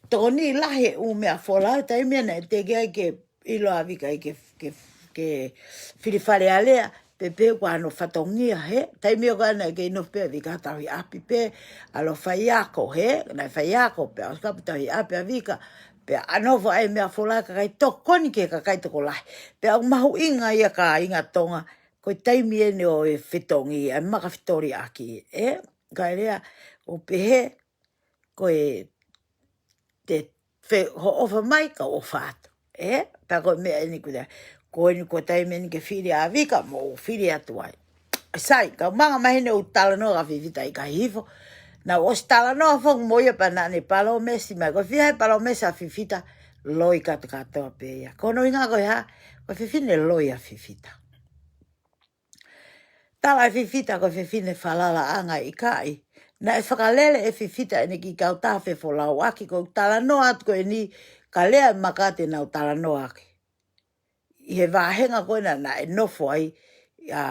Tokoni lahi e ʻū meʻa folau, taimi ʻana ʻe teke ai ke ʻilo ʻa Vika ʻi ke, ke, ke fili Fale Alea, pea pehē ko hono fatongia he, taimi ʻoku ʻana ke ʻi nofo pē ʻa Vika tauhi ʻapi pē, ʻalu faiako he, naʻe faiako pē, ʻosi kapu tauhi ʻapi ʻa Vika, pea ʻa nofo ai meʻa folau kakai tokoni ki he kakai tokolahi, pea ʻoku mahuʻinga ia kāinga Tonga, ko e taimi eni ʻo e fetongi, ʻa e maka fitoli ʻaki, ē? Kae lea, ʻo pehē, ko e te fe, hoʻo ʻofa mai ka ʻofa atu. Ē? Pea ko e meʻa eni ko ia. Ko eni ko e taimi eni ke fili ʻa Vika mo fili atu ai. Sai, ka manga mai heni ʻo talanoa ka Fifita Ikahihifo. Naʻa ku ʻosi talanoa foki mo ia pea naʻa ne palōmesi mai. Ko e fiha e palōmesi ʻa Fifita loi kātoa pē ia. Ko hono ʻuhinga ko e hā, ko e fefine loi ʻa Fifita. Tala ʻe Fifita ko e fefine falalaʻanga ʻikai. Naʻe fakalele ʻe Fifita ʻene kiʻi kautaha fefolauʻaki ko e talanoa atu ko eni ka lea e maka te nau talanoa ʻaki. ʻI he vāhenga ko ena naʻe nofo ai ʻa,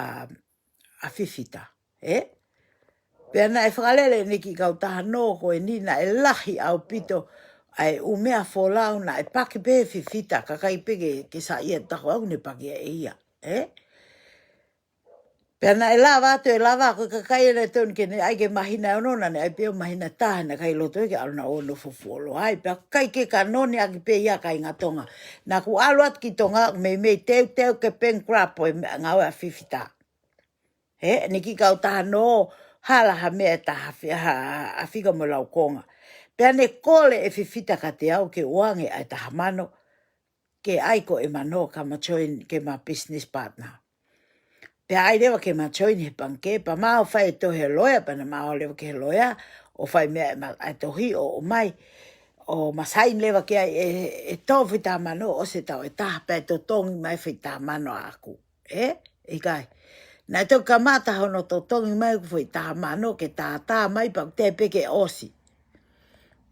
ʻa Fifita. Ē? Pea naʻe fakalele ʻene kiʻi kautaha nō ko eni naʻe lahi ʻaupito ʻa e ʻū meʻa folau naʻe paki pē Fifita kakai pē ke, ke saiʻia taho au ne paki ʻe ia. Ē? Pea naʻe lava atu e lava ko e kakai ʻe tonu ke ne ʻai ke māhina ʻe ono naʻa ne ʻai pē ʻo māhina taha naʻe ʻikai loto ke ʻalu na ʻo nofo fuoloa ai. Pea ʻikai ke kanoni ʻaki pē ia kāinga Tonga. Naʻa ku ʻalu atu ki Tonga meimei teuteu ke bankrupt ʻo e meʻa ngāue ʻa Fifita. Ē, ʻene kiʻi kautaha nō hala ha meʻa ʻe taha fi-, ha, ʻa Fika mo Laukonga. Pea ne kole ʻe Fifita kiate au ke u ʻoange ʻa e taha mano, ke ʻai ko e mano ka ma join ke ma business partner. Pea ʻai leva ke ma join he pangikē, pea ma ō fai e tohi he loea, pea naʻa ma ō leva ki he loea, ʻo fai meʻa ʻe ma, ʻa e tohi ʻo, ʻomai, ʻo ma sign leva ki ai e, e tō fai taha mano, ʻosi e taʻu ʻe taha, pea ʻe totongi mai fai taha mano ʻaʻaku. Ē? ʻIkai. Naʻe toki kamata hono totongi mai ʻoku foʻi taha mano ke tātā mai pea ʻoku teʻeki pē ke ʻosi.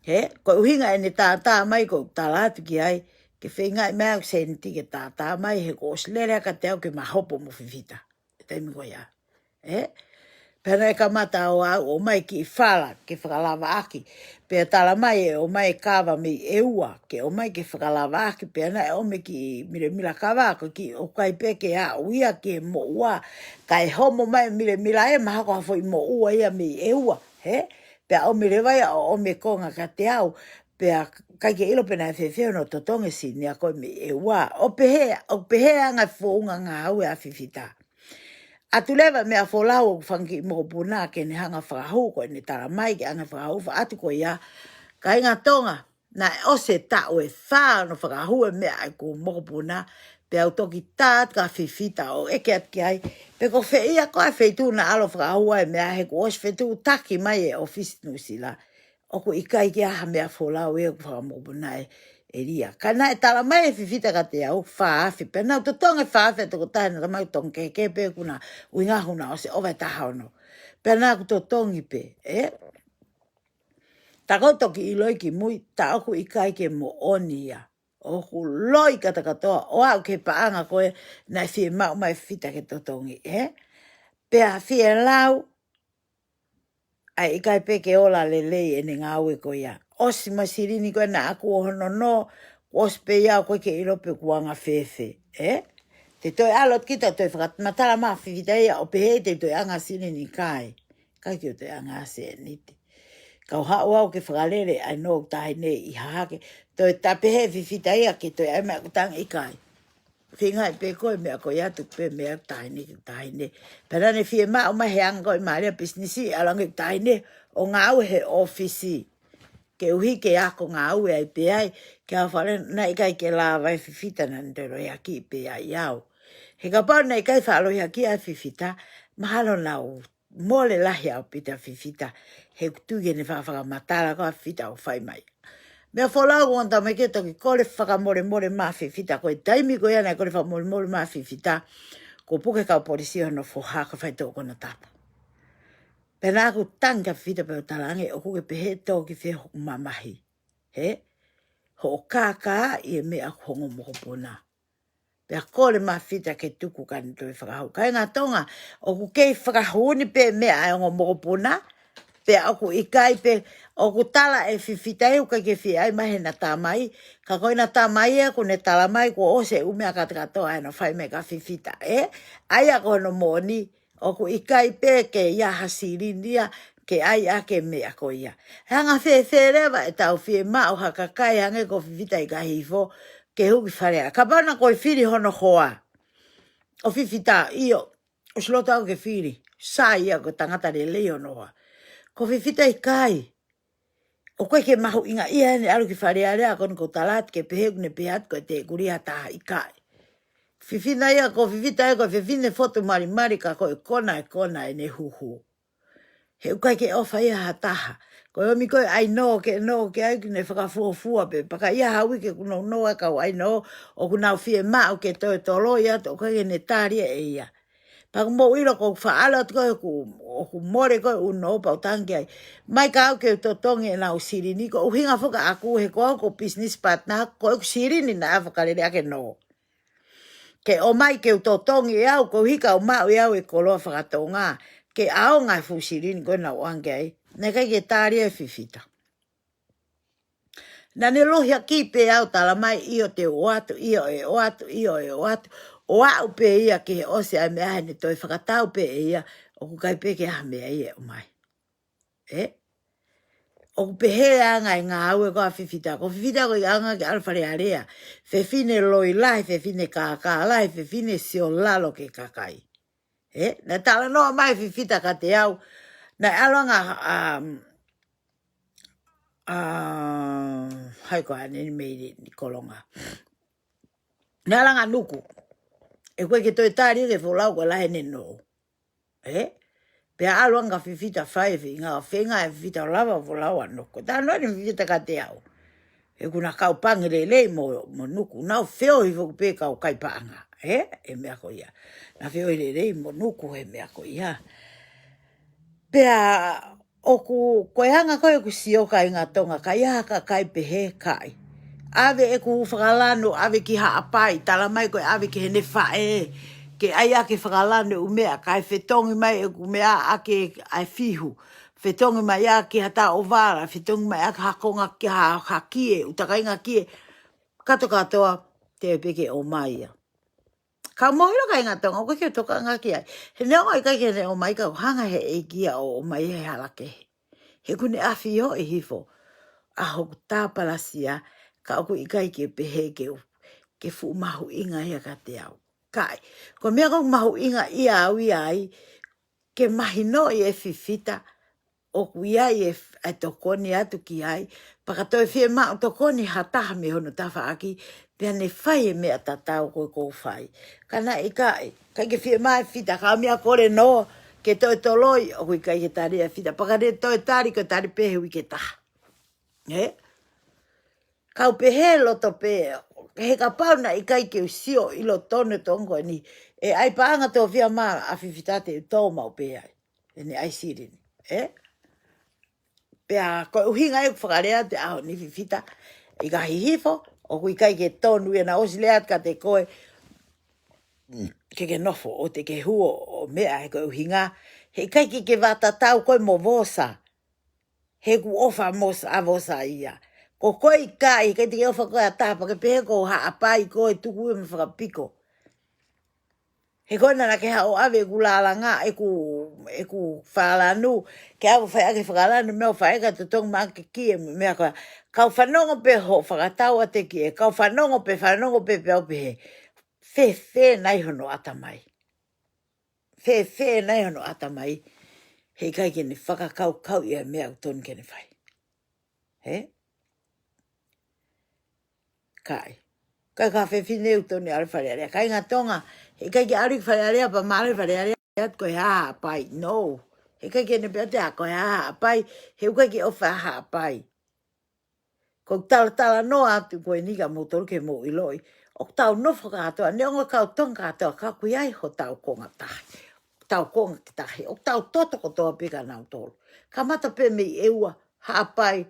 He, ko e ʻuhinga ʻene tātā mai ʻoku tala atu ki ai, ke feingaʻi mai ʻa e sēniti ke tātā mai he kuo ʻosi lele ʻa Kateau ke ma hopo mo Fifita. Taimi ko ia. Ē? Pea naʻe kamata ʻo aʻu ʻo ʻomai kiʻi fala ke fakalavaʻaki. Pea tala mai ʻe ʻomai e kava mei ʻEua, ke ʻomai ke fakalavaʻaki. Pea naʻe ʻomai kiʻi milemila kava, ko e kiʻi ʻoku ʻikai pē ke aʻu ia ki he moʻua. Kae homo mai milemila ē, mahalo ko ha foʻi moʻua ia mei ʻEua. He? Pea ʻomi leva ia ʻo ʻomi e konga kiate au. Pea ʻikai ke ʻilo pe naʻe fēfē hono totongi e sini ia ko ē mei ʻEua. ʻO pehē, ʻo pehē anga e founga ngāue ʻa Fifita. ʻAtu leva e meʻa folau ʻoku fanga kiʻi mokopuna ke ne hanga fakahū, ko ʻene tala mai ke hanga fakahū, faʻa atu ko ia. Kāinga Tonga, naʻe ʻosi e taʻu ʻe fā hono fakahū e meʻa ʻa ʻeku mokopuna, pea u toki tā atu kia Fifita ʻo ʻeke atu ki ai. Pe ko fē ia ko e feituʻu naʻa ʻalu ʻo fakahū ai e meʻa he kuo ʻosi fetuʻutaki mai e ʻōfisi Nuʻusila. ʻOku ʻikai ke ʻi ai ha meʻa folau ia ʻoku fakamokopuna ʻe, ʻe Lia. Ka naʻe tala mai ʻe Fifita kiate au, fā afe, pea naʻa ku totongi e fā afe ʻa e tokotaha naʻa tala mai ʻoku totongi kehekehe pē ʻoku na ʻuhinga ʻoku na ʻosi ʻova e taha ono. Pea naʻa ku totongi pē, ē? Tā ko ʻeku toki ʻiloʻi kimui, tā ʻoku ʻikai ke moʻoni ia. ʻOku loi kātakātoa, ʻo aʻu ki he paʻanga ko ē naʻe fiemaʻu mai ʻe Fifita ke totongi, ē? Pea fie lau, ʻa e ʻikai pē ke ola lelei ʻene ngāue ko ia. ʻOsi mo e silini ko ē naʻa ku ʻo hono nō, kuo ʻosi pē ia ʻoku ʻikai ke ʻilo pe kuo anga fēfē, ē? Te u toe ʻalu atu kita ʻo toe fakamatala mai ʻa Fifita ia ʻo pehē te u toe anga silini, ʻikai. ʻIkai ke u toe anga sēniti. Kau haʻu au ke fakalele ʻa e nō ʻeku taʻahine ʻi Hahake. Toe tā pehē ʻe Fifita ia ke toe ʻai mai ʻeku taʻahine, ʻikai. Feingaʻi pē ko e meʻa ko ia, tuku pē meʻa ʻeku taʻahine ki heʻeku taʻahine. Pea naʻa ne fiemaʻu mai he anga ko ē mālie e pisinisi, ʻalu ange ʻeku taʻahine ʻo ngāue he ʻōfisi. Koeʻuhi ke ako ngāue ai pē ai, ke ʻalu fale, naʻe ʻikai ke lava ʻe Fifita, naʻa ne toe lohiakiʻi pē ai au. He kapau naʻe ʻikai faʻa lohiakiʻi ʻa Fifita, mahalo naʻa ku mole lahi ʻaupito ʻa Fifita, he ʻoku ou tui ke ne faʻa fakamatala ko ē ʻa Fifita ʻo fai mai. Meʻa folau ʻoku ou tala mai ke toki kole fakamolemole mai ʻa Fifita, ko e taimi ko ia naʻe kole fakamolemole mai ʻa Fifita, kuo puke kau polisi hono foha ka fai tō konatapu. Pea naʻa ku tangi kia Fifita pea u talaange, ʻoku ke pehē tō ki fē hoku mamahi. He? Hoʻo kākaaʻi e meʻa ʻa e ongo mokopuna. Pea kole mai ʻa Fifita ke tuku ka ne toe fakahū. Kāinga Tonga, ʻoku kei fakahū ni pē meʻa ʻa e ongo mokopuna, pea ʻoku ʻikai pē, ʻoku tala ʻe Fifita ʻoku ʻikai ke fie ʻai mai heʻena tamai, ka ko ʻena tamai ē ʻoku ne tala mai kuo ʻosi e ʻū meʻa kātakātoa ʻa ʻena fai mai kia Fifita, ē? ʻA ia ko hono moʻoni, ʻoku ʻikai pē ke ʻi ai ha silini ia ke ʻai ʻaki e meʻa ko ia. He anga fēfē leva ʻetau fiemaʻu ha kakai hangē ko Fifita ʻi Kahifo ke hū ki Fale Alea. Kapau naʻa ko e fili hono hoa ʻo Fifita, ʻio, ʻosi loto au ke fili. Sai ia, ko e tangata lelei hono hoa. Ko Fifita ʻikai. ʻOku ʻikai ke mahuʻingaʻia ʻene ʻalu ki Fale Alea, ko eni ʻoku ou tala atu ke pehē ʻoku ne pehē atu ko e tēkuli ha taha, ʻikai. Fefine ia, ko Fifita ia ko e fefine fotu malimali ka ko e kona e kona ʻene huhu. He ʻoku ʻikai ke ʻofa ia ha taha. Ko e ʻomi ko ē ʻa e nō ke nō ke ʻai ke ne fakafuofua pē. Pea ka ʻi ai ha uike ʻoku nounou ai e kau ʻai nō, ʻoku nau fiemaʻu ke toe toloi atu, ʻoku ʻikai ke ne tali ʻe ia. Pea ʻoku mou ʻilo ko e faʻalo atu ko ē ʻoku, ʻoku mole ko ē ʻū nō pea u tangi ai. Mai ka au ke u totongi ʻenau silini, ko e ʻuhinga foki ʻaʻaku he ko au ko e business partner, ko ʻeku silini naʻa fakalele ʻaki e nō. Ke ʻomai ke u totongi ʻe au, koeʻuhi ka u maʻu ʻe au e koloa faka-Tonga, ke ʻaonga e fuʻu silini ko ē naʻa ku ʻoange ai. Naʻe ʻikai ke tali ʻe Fifita. Naʻa ne lohiakiʻi pē au, tala mai, ʻio te u ʻoatu, ʻio ʻe ʻoatu, ʻio ʻe ʻoatu. ʻO aʻu pē ia ki he ʻosi ʻa e meʻa he ne toe fakatau pē ʻe ia, ʻoku ʻikai pē ke ʻi ai ha meʻa ia ʻe ʻomai. Ē? ʻOku pehē anga e ngāue ko ē ʻa Fifita. Ko Fifita ko e anga ke ʻalu Fale Alea. Fefine loi lahi, fefine kākā lahi, fefine sio lalo ki he kakai. Ē? Naʻe talanoa mai Fifita kiate au. Naʻe ʻalu anga, um, uh, hai ko ʻene meili ni Kolonga. Naʻe ʻalu anga Nuku. ʻOku ʻikai ke toe tali ke folau ko e lahi ʻene nō. Ē? Pea ʻalu anga Fifita fai e feinga, feinga ʻe Fifita ʻo lava folau ʻa Nuku. Talanoa eni Fifita kiate au. He ʻoku na kau pangi lelei mo, mo Nuku. Nau feohi foki pē kau kai paʻanga. ē, e meʻa ko ia. Naʻa feohi lelei mo nuku he meʻa ko ia. Pea ʻoku, ko e anga ko ē ʻeku sio kāinga Tonga, ka ʻi ai ha kakai pehē, ʻikai. ʻAve ʻeku fakalanu, ʻave ki Haʻapai, tala mai ko e ʻave ki heʻene faʻē, ke ʻai ʻaki e fakalanu ʻeku meʻa, kae fetongi mai ʻeku meʻa ʻaki ʻa e fihu, fetongi mai ʻaki ha taʻovala, fetongi mai ʻaki ha konga ki ha, ha kie, ʻū takainga kie, kātoa kātoa, teʻeki pē ke ʻomai ia. Ka mou ʻilo kāinga Tonga, ʻoku ʻikai ke u tokanga ki ai. He neongo ʻikai ke ne ʻomai, ka ʻoku hanga he ʻEiki ia ʻo ʻomai he hala kehe. He ʻoku ne ʻafioʻi hifo ʻa hoku tāpalasia, ka ʻoku ʻikai ke pehē ke u, ke fuʻu mahuʻinga ia kiate au. ʻIkai, ko e meʻa ʻoku mahuʻinga ʻia au ia ai, ke mahinoʻi e fifita, ʻoku ʻi ai e f-, e tokoni atu ki ai, pea ka toe fiemaʻu tokoni ha taha mei hono tafaʻaki, pea ne fai e meʻa tatau ko ē ʻoku ou fai. Ka naʻe ʻikai, ʻikai ke fiemaʻu e fifita, ka ʻomi ʻa e kole noa, ke toe toloi, ʻoku ʻikai ke tali e fifita, pea ka ne toe tali, ko e tali pē he uike ʻe taha. Ē? Kau pehē loto pē, he kapau naʻe ʻikai ke u sio ʻilo tonu e tokoni ko eni, ʻe ʻai paʻanga tofiʻa mai ʻa fifita te u tō maʻu pē ai. ʻEne ʻai silini, ē? Pea ko e ʻuhinga ʻeku fakalea atu he ʻaho ni fifita, ʻikai hihifo, ʻoku ʻikai ke tonu ia naʻa ʻosi lea atu kiate koe, ke ke nofo ʻo te ke huo ʻo meʻa he ko e ʻuhinga, he ʻikai ke ke vātatau koe mo Vosa. He ʻoku ʻofa mo Vosa, ʻa Vosa ia. Ko koe ʻikai, ʻikai te ke ʻofa koe ʻa taha, pea ke pehē ko Haʻapai koe tuku ia mo fakapiko. He ko ena naʻa ke haʻu ʻo ʻave ʻeku lālanga, ʻeku, ʻeku fakalanu, ke ʻave ʻo fai ʻaki e fakalanu, meʻa ʻo fai ʻaki e totongi mai ʻaki e kie, meʻa ko ē. Kau fanongo pē hoʻo fakatau ʻa e kie, kau fanongo pē, fanongo pē pea u pehē. Fēfē nai hono ʻatamai. Fēfē nai hono ʻatamai, he ʻikai ke ne fakakaukauʻi ʻa e meʻa ʻoku tonu ke ne fai. Ē? ʻIkai. ʻIkai ko ha fefine ʻoku tonu ʻalu ki Fale Alea. Kāinga Tonga, he ʻikai ke ʻalu ki Fale Alea, pea ma ʻalu ki Fale Alea, ʻiate koe Haʻapai. No. He ʻikai ke ne pehē ʻe au ko e Haʻapai, he ʻoku ʻikai ke ʻofa Haʻapai. Ko e talatalanoa atu ko eni kia moutolu ke mou ʻiloʻi. ʻOku tau nofo kātoa, neongo kau Tonga kātoa, ka ʻoku ʻi ai hotau konga tahi. Tau konga ki tahi, ʻoku tau toto kotoa pē kia nautolu. Kamata pē mei ʻEua, Haʻapai,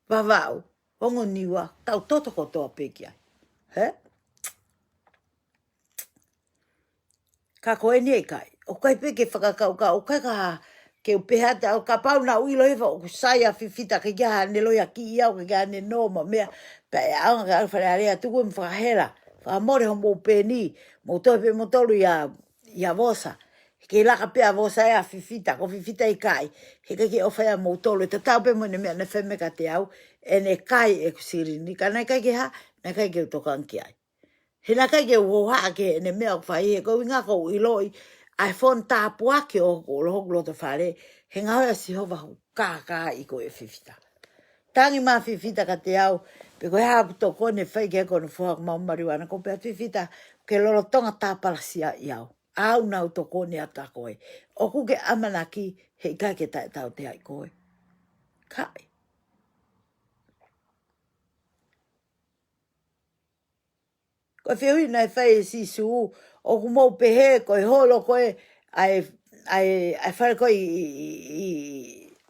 Vavaʻu, Hongoniua, tau toto kotoa pē ki ai. Hē? Ka ko eni ʻikai. ʻOku ʻikai pē ke fakakaukau, ʻoku ʻikai ka ke u pehē atu au kapau naʻa ku ʻilo hifo ʻoku sai ʻa fifita, ʻikai ke ʻi ai haʻane lohiakiʻi au, ʻikai ke ʻi ai haʻane nō mo e meʻa, pea ʻe ʻaonga ke ʻalu ki Fale Alea tuku ʻeku fakahela. Fakamole hoʻomou peni, mou toe pē moutolu ia, ia Vosa. Ke laka pē ʻa Vosa ia ʻa fifita, ko fifita ʻikai. He ʻikai ke ʻofa ia moutolu, ʻe tatau pē mo ʻene meʻa naʻe fai mai kiate au, ʻene kai ʻeku silini, ka naʻe ʻikai ke hā, naʻe ʻikai ke u tokanga ki ai. He naʻe ʻikai ke u hohaʻa ki heʻene meʻa ʻoku fai, he ko e ʻuhinga ʻoku ou ʻiloʻi ʻa e fonu tāpuaki ʻo, ʻo hoku loto fale, he ngaohi ʻa Sihova hoku kākaaʻi ko e fifita. Tangi mai fifita kiate au, pe ko e hā ʻoku tokoni ʻe fai ki ai ko hono foha ʻoku mau mariuana, ʻoku ou pehē atu fifita, ke lolotonga tāpalasiaʻi au. ʻAu naʻa ku tokoni atu kia koe. ʻOku ke ʻamanaki, he ʻikai ke taʻetauteaʻi koe. ʻIkai. Ko e fehuʻi naʻe fai ʻe Sīsū, ʻoku mou pehē ko e holo ko ē ʻa e, ʻa e, ʻa e fale ko ē ʻi, ʻi, ʻi, ʻi,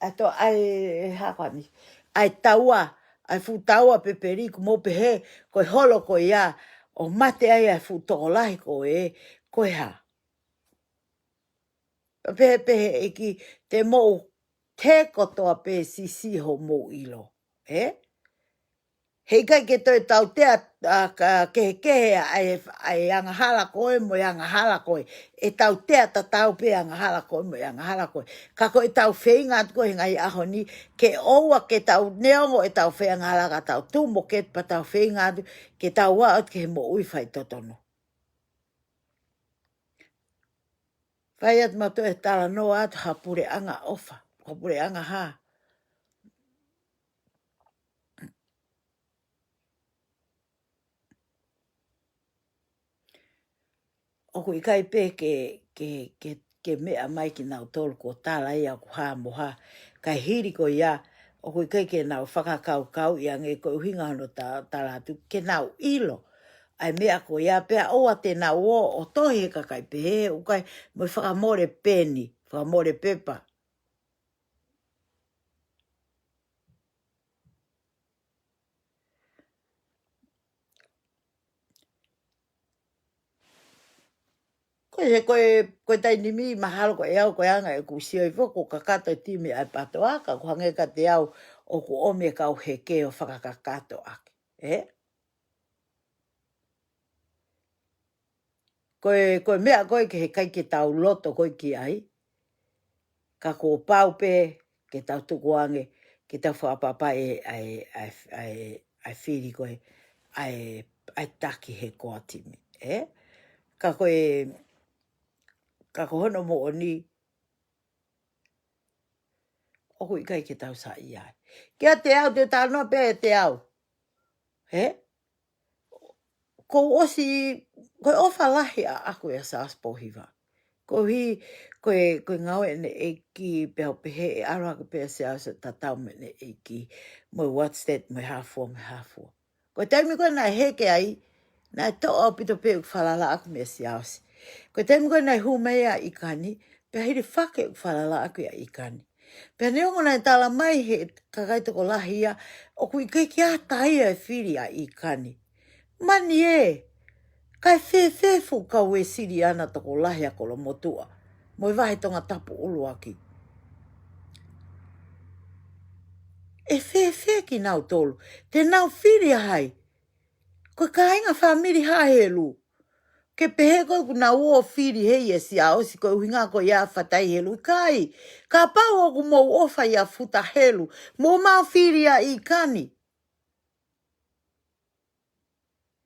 ʻa to, ʻa e, hā ko eni, ʻa e taua, ʻa e fuʻu taua pepeli, ʻoku mou pehē ko e holo ko ia, ʻo mate ai ʻa e fuʻu tokolahi ko ē, ko e hā? Pea pehē pē he ʻEiki, te mou tē kotoa pē siʻisiʻi hoʻomou ʻilo. Ē? He ʻikai ke toe tautea, ʻa, ka, kehekehe ʻa e, ʻa e angahala ko ē mo e angahala ko ē. ʻE tautea tatau pē angahala ko ē mo e angahala ko ē. Ka ko ʻetau feinga atu ko ē he ngaahi ʻaho ni, ke ʻoua ke tau neongo ʻetau feinga angahala ka tau tuʻu moʻoku pea tau feinga atu, ke tau aʻu atu ki he moʻui faitotonu. Fai atu mautolu e talanoa atu ha puleʻanga ʻofa, ha puleʻanga hā. ʻOku ʻikai pē ke, ke, ke, ke meʻa mai kinautolu kuo tala ia ʻoku hā mo hā. Kae hili ko ia, ʻoku ʻikai ke nau fakakaukauʻi ange ko e ʻuhinga hono ta-, tala atu, ke nau ʻilo. ʻa e meʻa ko ia pea ʻoua te nau ō ʻo tohi he kakai pehē, ʻoku ʻikai mo e fakamole peni, fakamole pepa. Ko e, ko e, ko e taimi ni mahalo ko e au ko e anga ʻeku sio ʻi foko kakato e timi ʻa e PATOA, ka ʻoku hangē kiate au ʻoku ʻomi e kau heke ʻo fakakakato ʻaki. Ē? Ko e, ko e meʻa ko ē ke heʻikai ke tau loto ko ē ki ai. Ka kuo pau pē ke tau tukuange, ke tau fakapapauʻi ʻa e, ʻa e, ʻa e, ʻa e fili ko ē, ʻa e, ʻa e taki he core timi, ē? Ka ko e, ka ko hono moʻoni, ʻoku ʻikai ke tau saiʻia ai. Kiate au, te u talanoa pē ʻiate au. Ē? Kuo u ʻosi, ko e ʻofa lahi ʻaʻaku ʻia Siaosi Pōhiva. Koeʻuhi, ko e, ko e ngāue ʻene ʻeiki pea u pehē ʻe ʻalu hake pē ʻa Siaosi ʻo tatau mo ʻene ʻeiki. Mo e what's that, mo e hā fua, mo e hā fua. Ko e taimi ko ē naʻe heke ai, naʻe toʻo ʻaupito pē ʻeku falala ʻaʻaku meia Siaosi. Ko e taimi ko ē naʻe hū mai ʻa ʻIkani, pea hilifaki ʻeku falala ʻaʻaku ʻia ʻIkani. Pea neongo naʻe tala mai he kakai tokolahi ia, ʻoku ʻikai ke ʻatā ia e fili ʻa ʻIkani. Mani ē, kae fēfē fuʻu kau Uēsiliana tokolahi ʻa Kolomotuʻa mo e vahe Tongatapu ʻuluaki? ʻE fēfē kinautolu? Te nau fili ʻa hai? Ko e kāinga fāmili Haʻahelu. Ke pehē ko ē kuo nau ō fili hei ʻe Siaosi, ko e ʻuhinga ko ia ʻa Fatai Helu, ʻikai. Kapau ʻoku mou ʻofa ʻia Futa Helu, mou ō mai ʻo fili ʻa ʻIkani.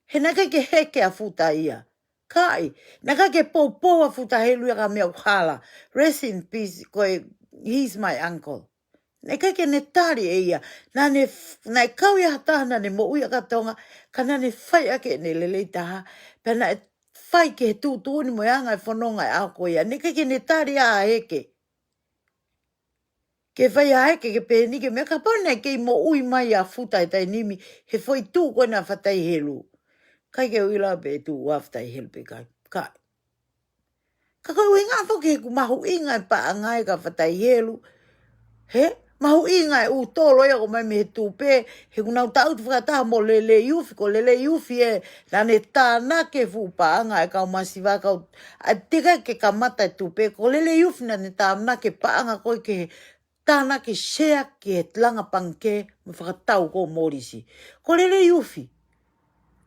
He naʻe ʻikai ke heke ʻa Futa ia. ʻIkai, naʻe ʻikai ke poupou ʻa Futa Helu ia ka meʻa ʻoku hala. Rest in peace, ko e, he's my uncle. Naʻe ʻikai ke ne tali ʻe ia. Naʻa ne f-, naʻe kau ia ha taha naʻa ne moʻui ʻaki ʻa Tonga, ka naʻa ne fai ʻaki ʻene lelei taha, pea naʻe fai ki he tuʻutuʻuni mo e anga e fononga ʻo e ʻaho ko ia. Naʻe ʻikai ke ne tali ʻa heke. Ke fai ʻa heke ke pehē ni ke meʻa kapau naʻe kei moʻui mai ʻa Futa he taimi ni, he foʻi tuʻu ko ena ʻa Fatai Helu. ʻIkai ke u ʻilo pe tuʻu ʻa Fatai Helu pe ʻikai. ʻIkai. Ka ko e ʻuhinga foki he ʻoku mahuʻinga e paʻanga ē kia Fatai Helu. He? Mahuʻinga e ʻū tolo ia ʻoku ʻomai mei he tupe, he ʻoku nau tangutu fakataha mo Lelei Ufi, ko Lelei Ufi ē, naʻa ne tānaki e fuʻu paʻanga e kau masiva, kau, ʻa e teʻeki ke kamata e tupe, ko Lelei Ufi naʻa ne tānaki e paʻanga ko ē ke tānaki share ki he langa pangikē mo e fakatau ko Molisi. Ko Lelei Ufi.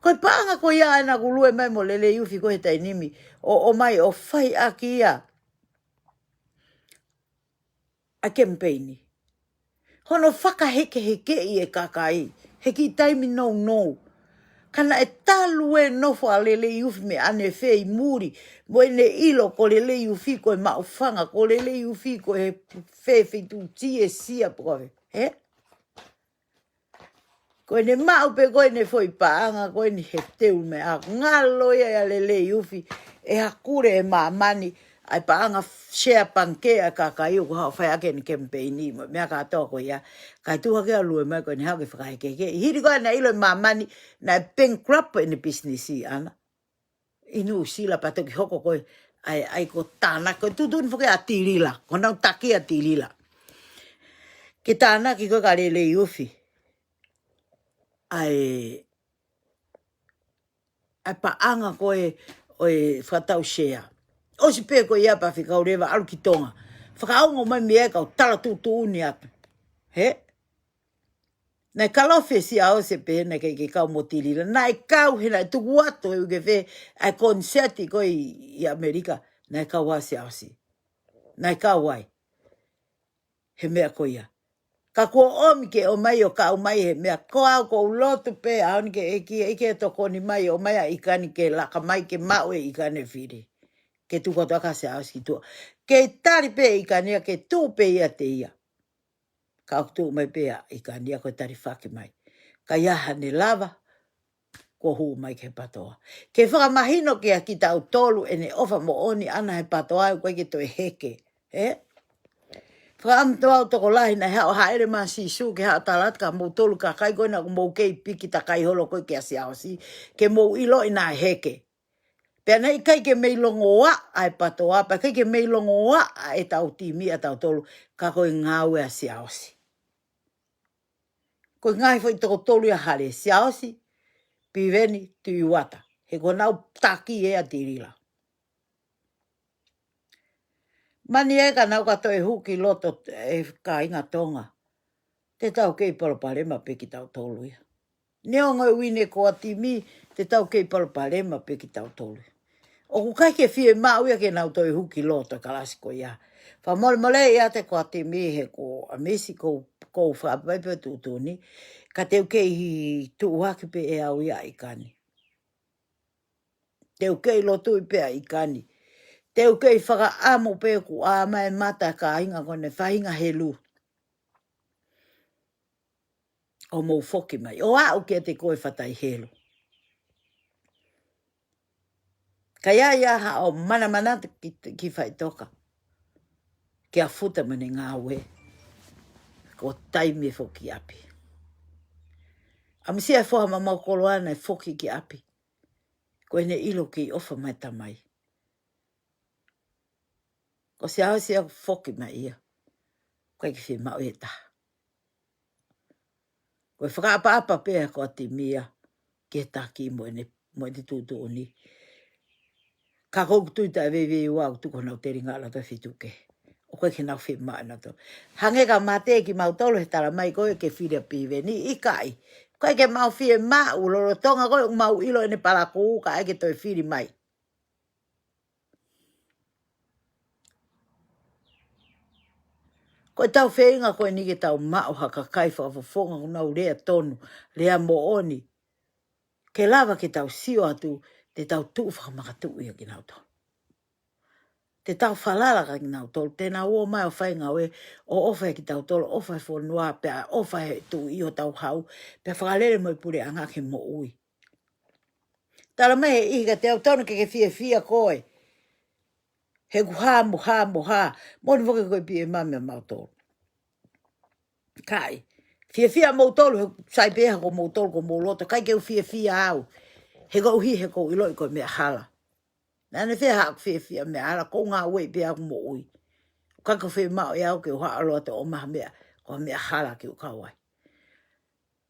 Ko e paʻanga ko ia ē naʻa ku lue mai mo Lelei Ufi ko ē he taimi ni, ʻo, ʻomai ʻo fai ʻaki ia ʻa e kemipeini. Hono fakahekehekeʻi e kakai, he kiʻi taimi nounou. Ka naʻe talu e nofo ʻa Lelei Ufi mei ʻanefē ʻi muli, mo ʻene ʻilo ko Lelei Ufi ko e maʻufanga, ko Lelei Ufi ko e fē feituʻu tiesia pe ko e fē, he? Ko ʻene maʻu pē ko ʻene foʻi paʻanga ko eni he teu meʻa. Ngalo ia ʻia Lelei Ufi, ʻe hakule ʻe māmani ʻa e paʻanga share pangikē ʻa e kakai ʻoku haʻu ʻo fai ʻaki ʻene kemipeini mo e meʻa kātoa ko ia. Kae tuʻu hake ʻo lue mai ko ʻene haʻu ke fakahekehekeʻi. Hili ko ē naʻe ʻilo ʻe māmani naʻe bankrupt ʻene pisinisi ʻana ʻi Nuʻusila pea toki hoko ko ē ʻa e, ʻa e ko e tānaki, ko e tuʻutuʻuni foki ʻa Tilila, ko honau taki ʻa Tilila. Ke tānaki ko ē kia Lelei Ufi ʻa e, ʻa e paʻanga ko ē ʻo e fakatau share. ʻOsi pē ko ia pea fekau leva ʻalu ki Tonga. Fakaongo mai mei ai e kau tala tuʻutuʻuni atu. He? Naʻe kalofi ʻe Siaosi pē naʻe ʻikai ke kau mo Tilila. Naʻe kau he naʻe tuku atu he uike fē ʻa e koniseti ko ē ʻi, ʻi ʻAmelika. Naʻe kau ʻa Siaosi. Naʻe kau ai he meʻa ko ia. Ka kuo ʻomi ke ʻomai ʻo kau mai he meʻa ko au ʻoku ou lotu pē ʻaho ni ke ʻEiki, ʻEiki ʻe tokoni mai ʻo ʻomai ʻa ʻIkani ke laka mai ke maʻu ʻe ʻIkani e fili. Ke tuku atu ʻa Siaosi ki tuʻa. Kei tali pē ʻe ʻIkani ia ke tuʻu pē ʻiate ia. Ka ʻoku tuʻu mai pē ʻa ʻIkani ia ko e talifaki mai. Ka ʻi ai haʻane lava, kuo hū mai ki he PATOA. Ke fakamahino kia kitautolu ʻene ʻofa moʻoni ʻana he PATOA ʻoku ʻikai ke toe heke. He? Fakaʻamu atu au tokolahi naʻe haʻu ʻa Haʻele mo Sīsū ke haʻu ʻo tala atu kia moutolu kakai ko ena ʻoku mou kei piki takai holo ko ē kia Siaosi, ke mou ʻiloʻi naʻe heke. Pea naʻe ʻikai ke mei longoaʻa e PATOA, pea ʻikai ke mei longoaʻa ʻetau timi ʻatautolu, ka ko e ngāue ʻa Siaosi. Ko e ngaahi foʻi toko tolu ia ʻa Hale, Siaosi, Piveni, Tuʻi Uata. He ko ʻenau taki ʻe ʻa Tilila. Mani e ka nau ka toe huki loto e kāinga Tonga. Te tau kei palopalema pē kitautolu ia. Neongo e uine ko ē ʻa e timi, te tau kei palopalema pē kitautolu. ʻOku ʻikai ke fiemaʻu ia ke nau toe huki loto e kalasi ko ia. Fakamolemole ia te ko e timi he ko ʻAmisi ko, ko fakapai pē tuʻutuʻuni. Ka te u kei tuʻuaki pē ʻe au ia ʻa ʻIkani. Te u kei lotuʻi pē ʻa ʻIkani. Te u kei fakaʻamu pē kuo ʻā mai e mata kāinga ko eni faʻahinga helu. ʻO mou foki mai. ʻO aʻu kiate koe Fatai Helu. Ka ʻi ai ia haʻo manamana ki, ki Faʻitoka. Kia Futa mo ʻene ngāue. Ko e taimi e foki ʻapi. ʻAmusia e foha mamaʻo koloa naʻe foki ki ʻapi. Ko ʻene ʻilo kei ʻofa mai e tamai. Ko Siaosi ia foki mai ia. ʻIkai ke fiemaʻu ʻe taha. Ko e fakaʻapaʻapa pē ia ko e timi ia ke taki mo ʻene, mo ʻene tuʻutuʻuni. Ka ko ʻeku tui taʻeveiveiua ʻoku tuku honau telinga ʻa e loto fitu kehe. ʻOku ʻikai ke nau fiemaʻu ʻe nautolu. Hangē ka mate kimautolu he tala mai ko ē ke fili ʻa Piveni, ʻikai. ʻIkai ke mau fiemaʻu lolotonga ko ē ʻoku mau ʻilo ʻene palakū kae ʻikai ke toe fili mai. Ko ʻetau feinga ko eni ke tau maʻu ha kakai fakafofonga ʻoku nau lea tonu, lea moʻoni. Ke lava ke tau sio atu, te tau tuʻu fakamakatuʻu ia kinautolu. Te tau falala kia kinautolu, te nau ō mai ʻo fai ngāue, ʻo ʻofa ia kitautolu, ʻofa he fonua, pea ʻofa he tuʻi ʻo tau hau, pea fakalele mo e puleʻanga ke moʻui. Tala mai he ʻihi kiate au tonu ke ke fiefia koe. He ʻoku hā mo hā mo hā. Moʻoni foki ko e P M mei mautolu. ʻIkai. Fiefia moutolu, he sai pē ha ko moutolu, ko mou loto. ʻIkai ke u fiefia au. He koeʻuhi, he ʻoku ou ʻiloʻi ko e meʻa hala. Naʻa ne fea haʻaku fiefia meʻa hala, ʻoku ou ngāueʻi pē ʻeku moʻui. ʻIkai ke fiemaʻu ʻe au ke u haʻu ʻo loto ʻo maha meʻa, ko e meʻa hala ke u kau ai.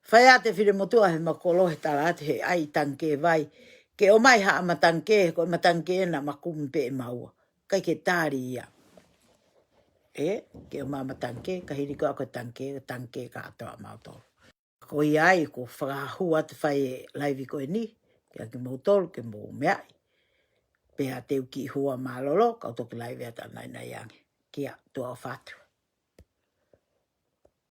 Fai atu e fili motuʻa he makolo he tala atu he ʻai tangikē vai. Ke ʻomai haʻa matangikē, ko e matangikē naʻa ma kumi pē ʻe maua. ʻIkai ke tali ia. ʻE, ke ʻomai matangikē, ka hili ko ē ko e tangikē, tangikē kātoa mautolu. Ko ia ai, ʻoku ou fakahū atu fai e laivi ko eni, kia kimoutolu, ke mou meaʻi. Pea te u kiʻi hua mālōlō, kau toki laivi atu ʻanainai ange. Kia, tuʻa ʻofa atu.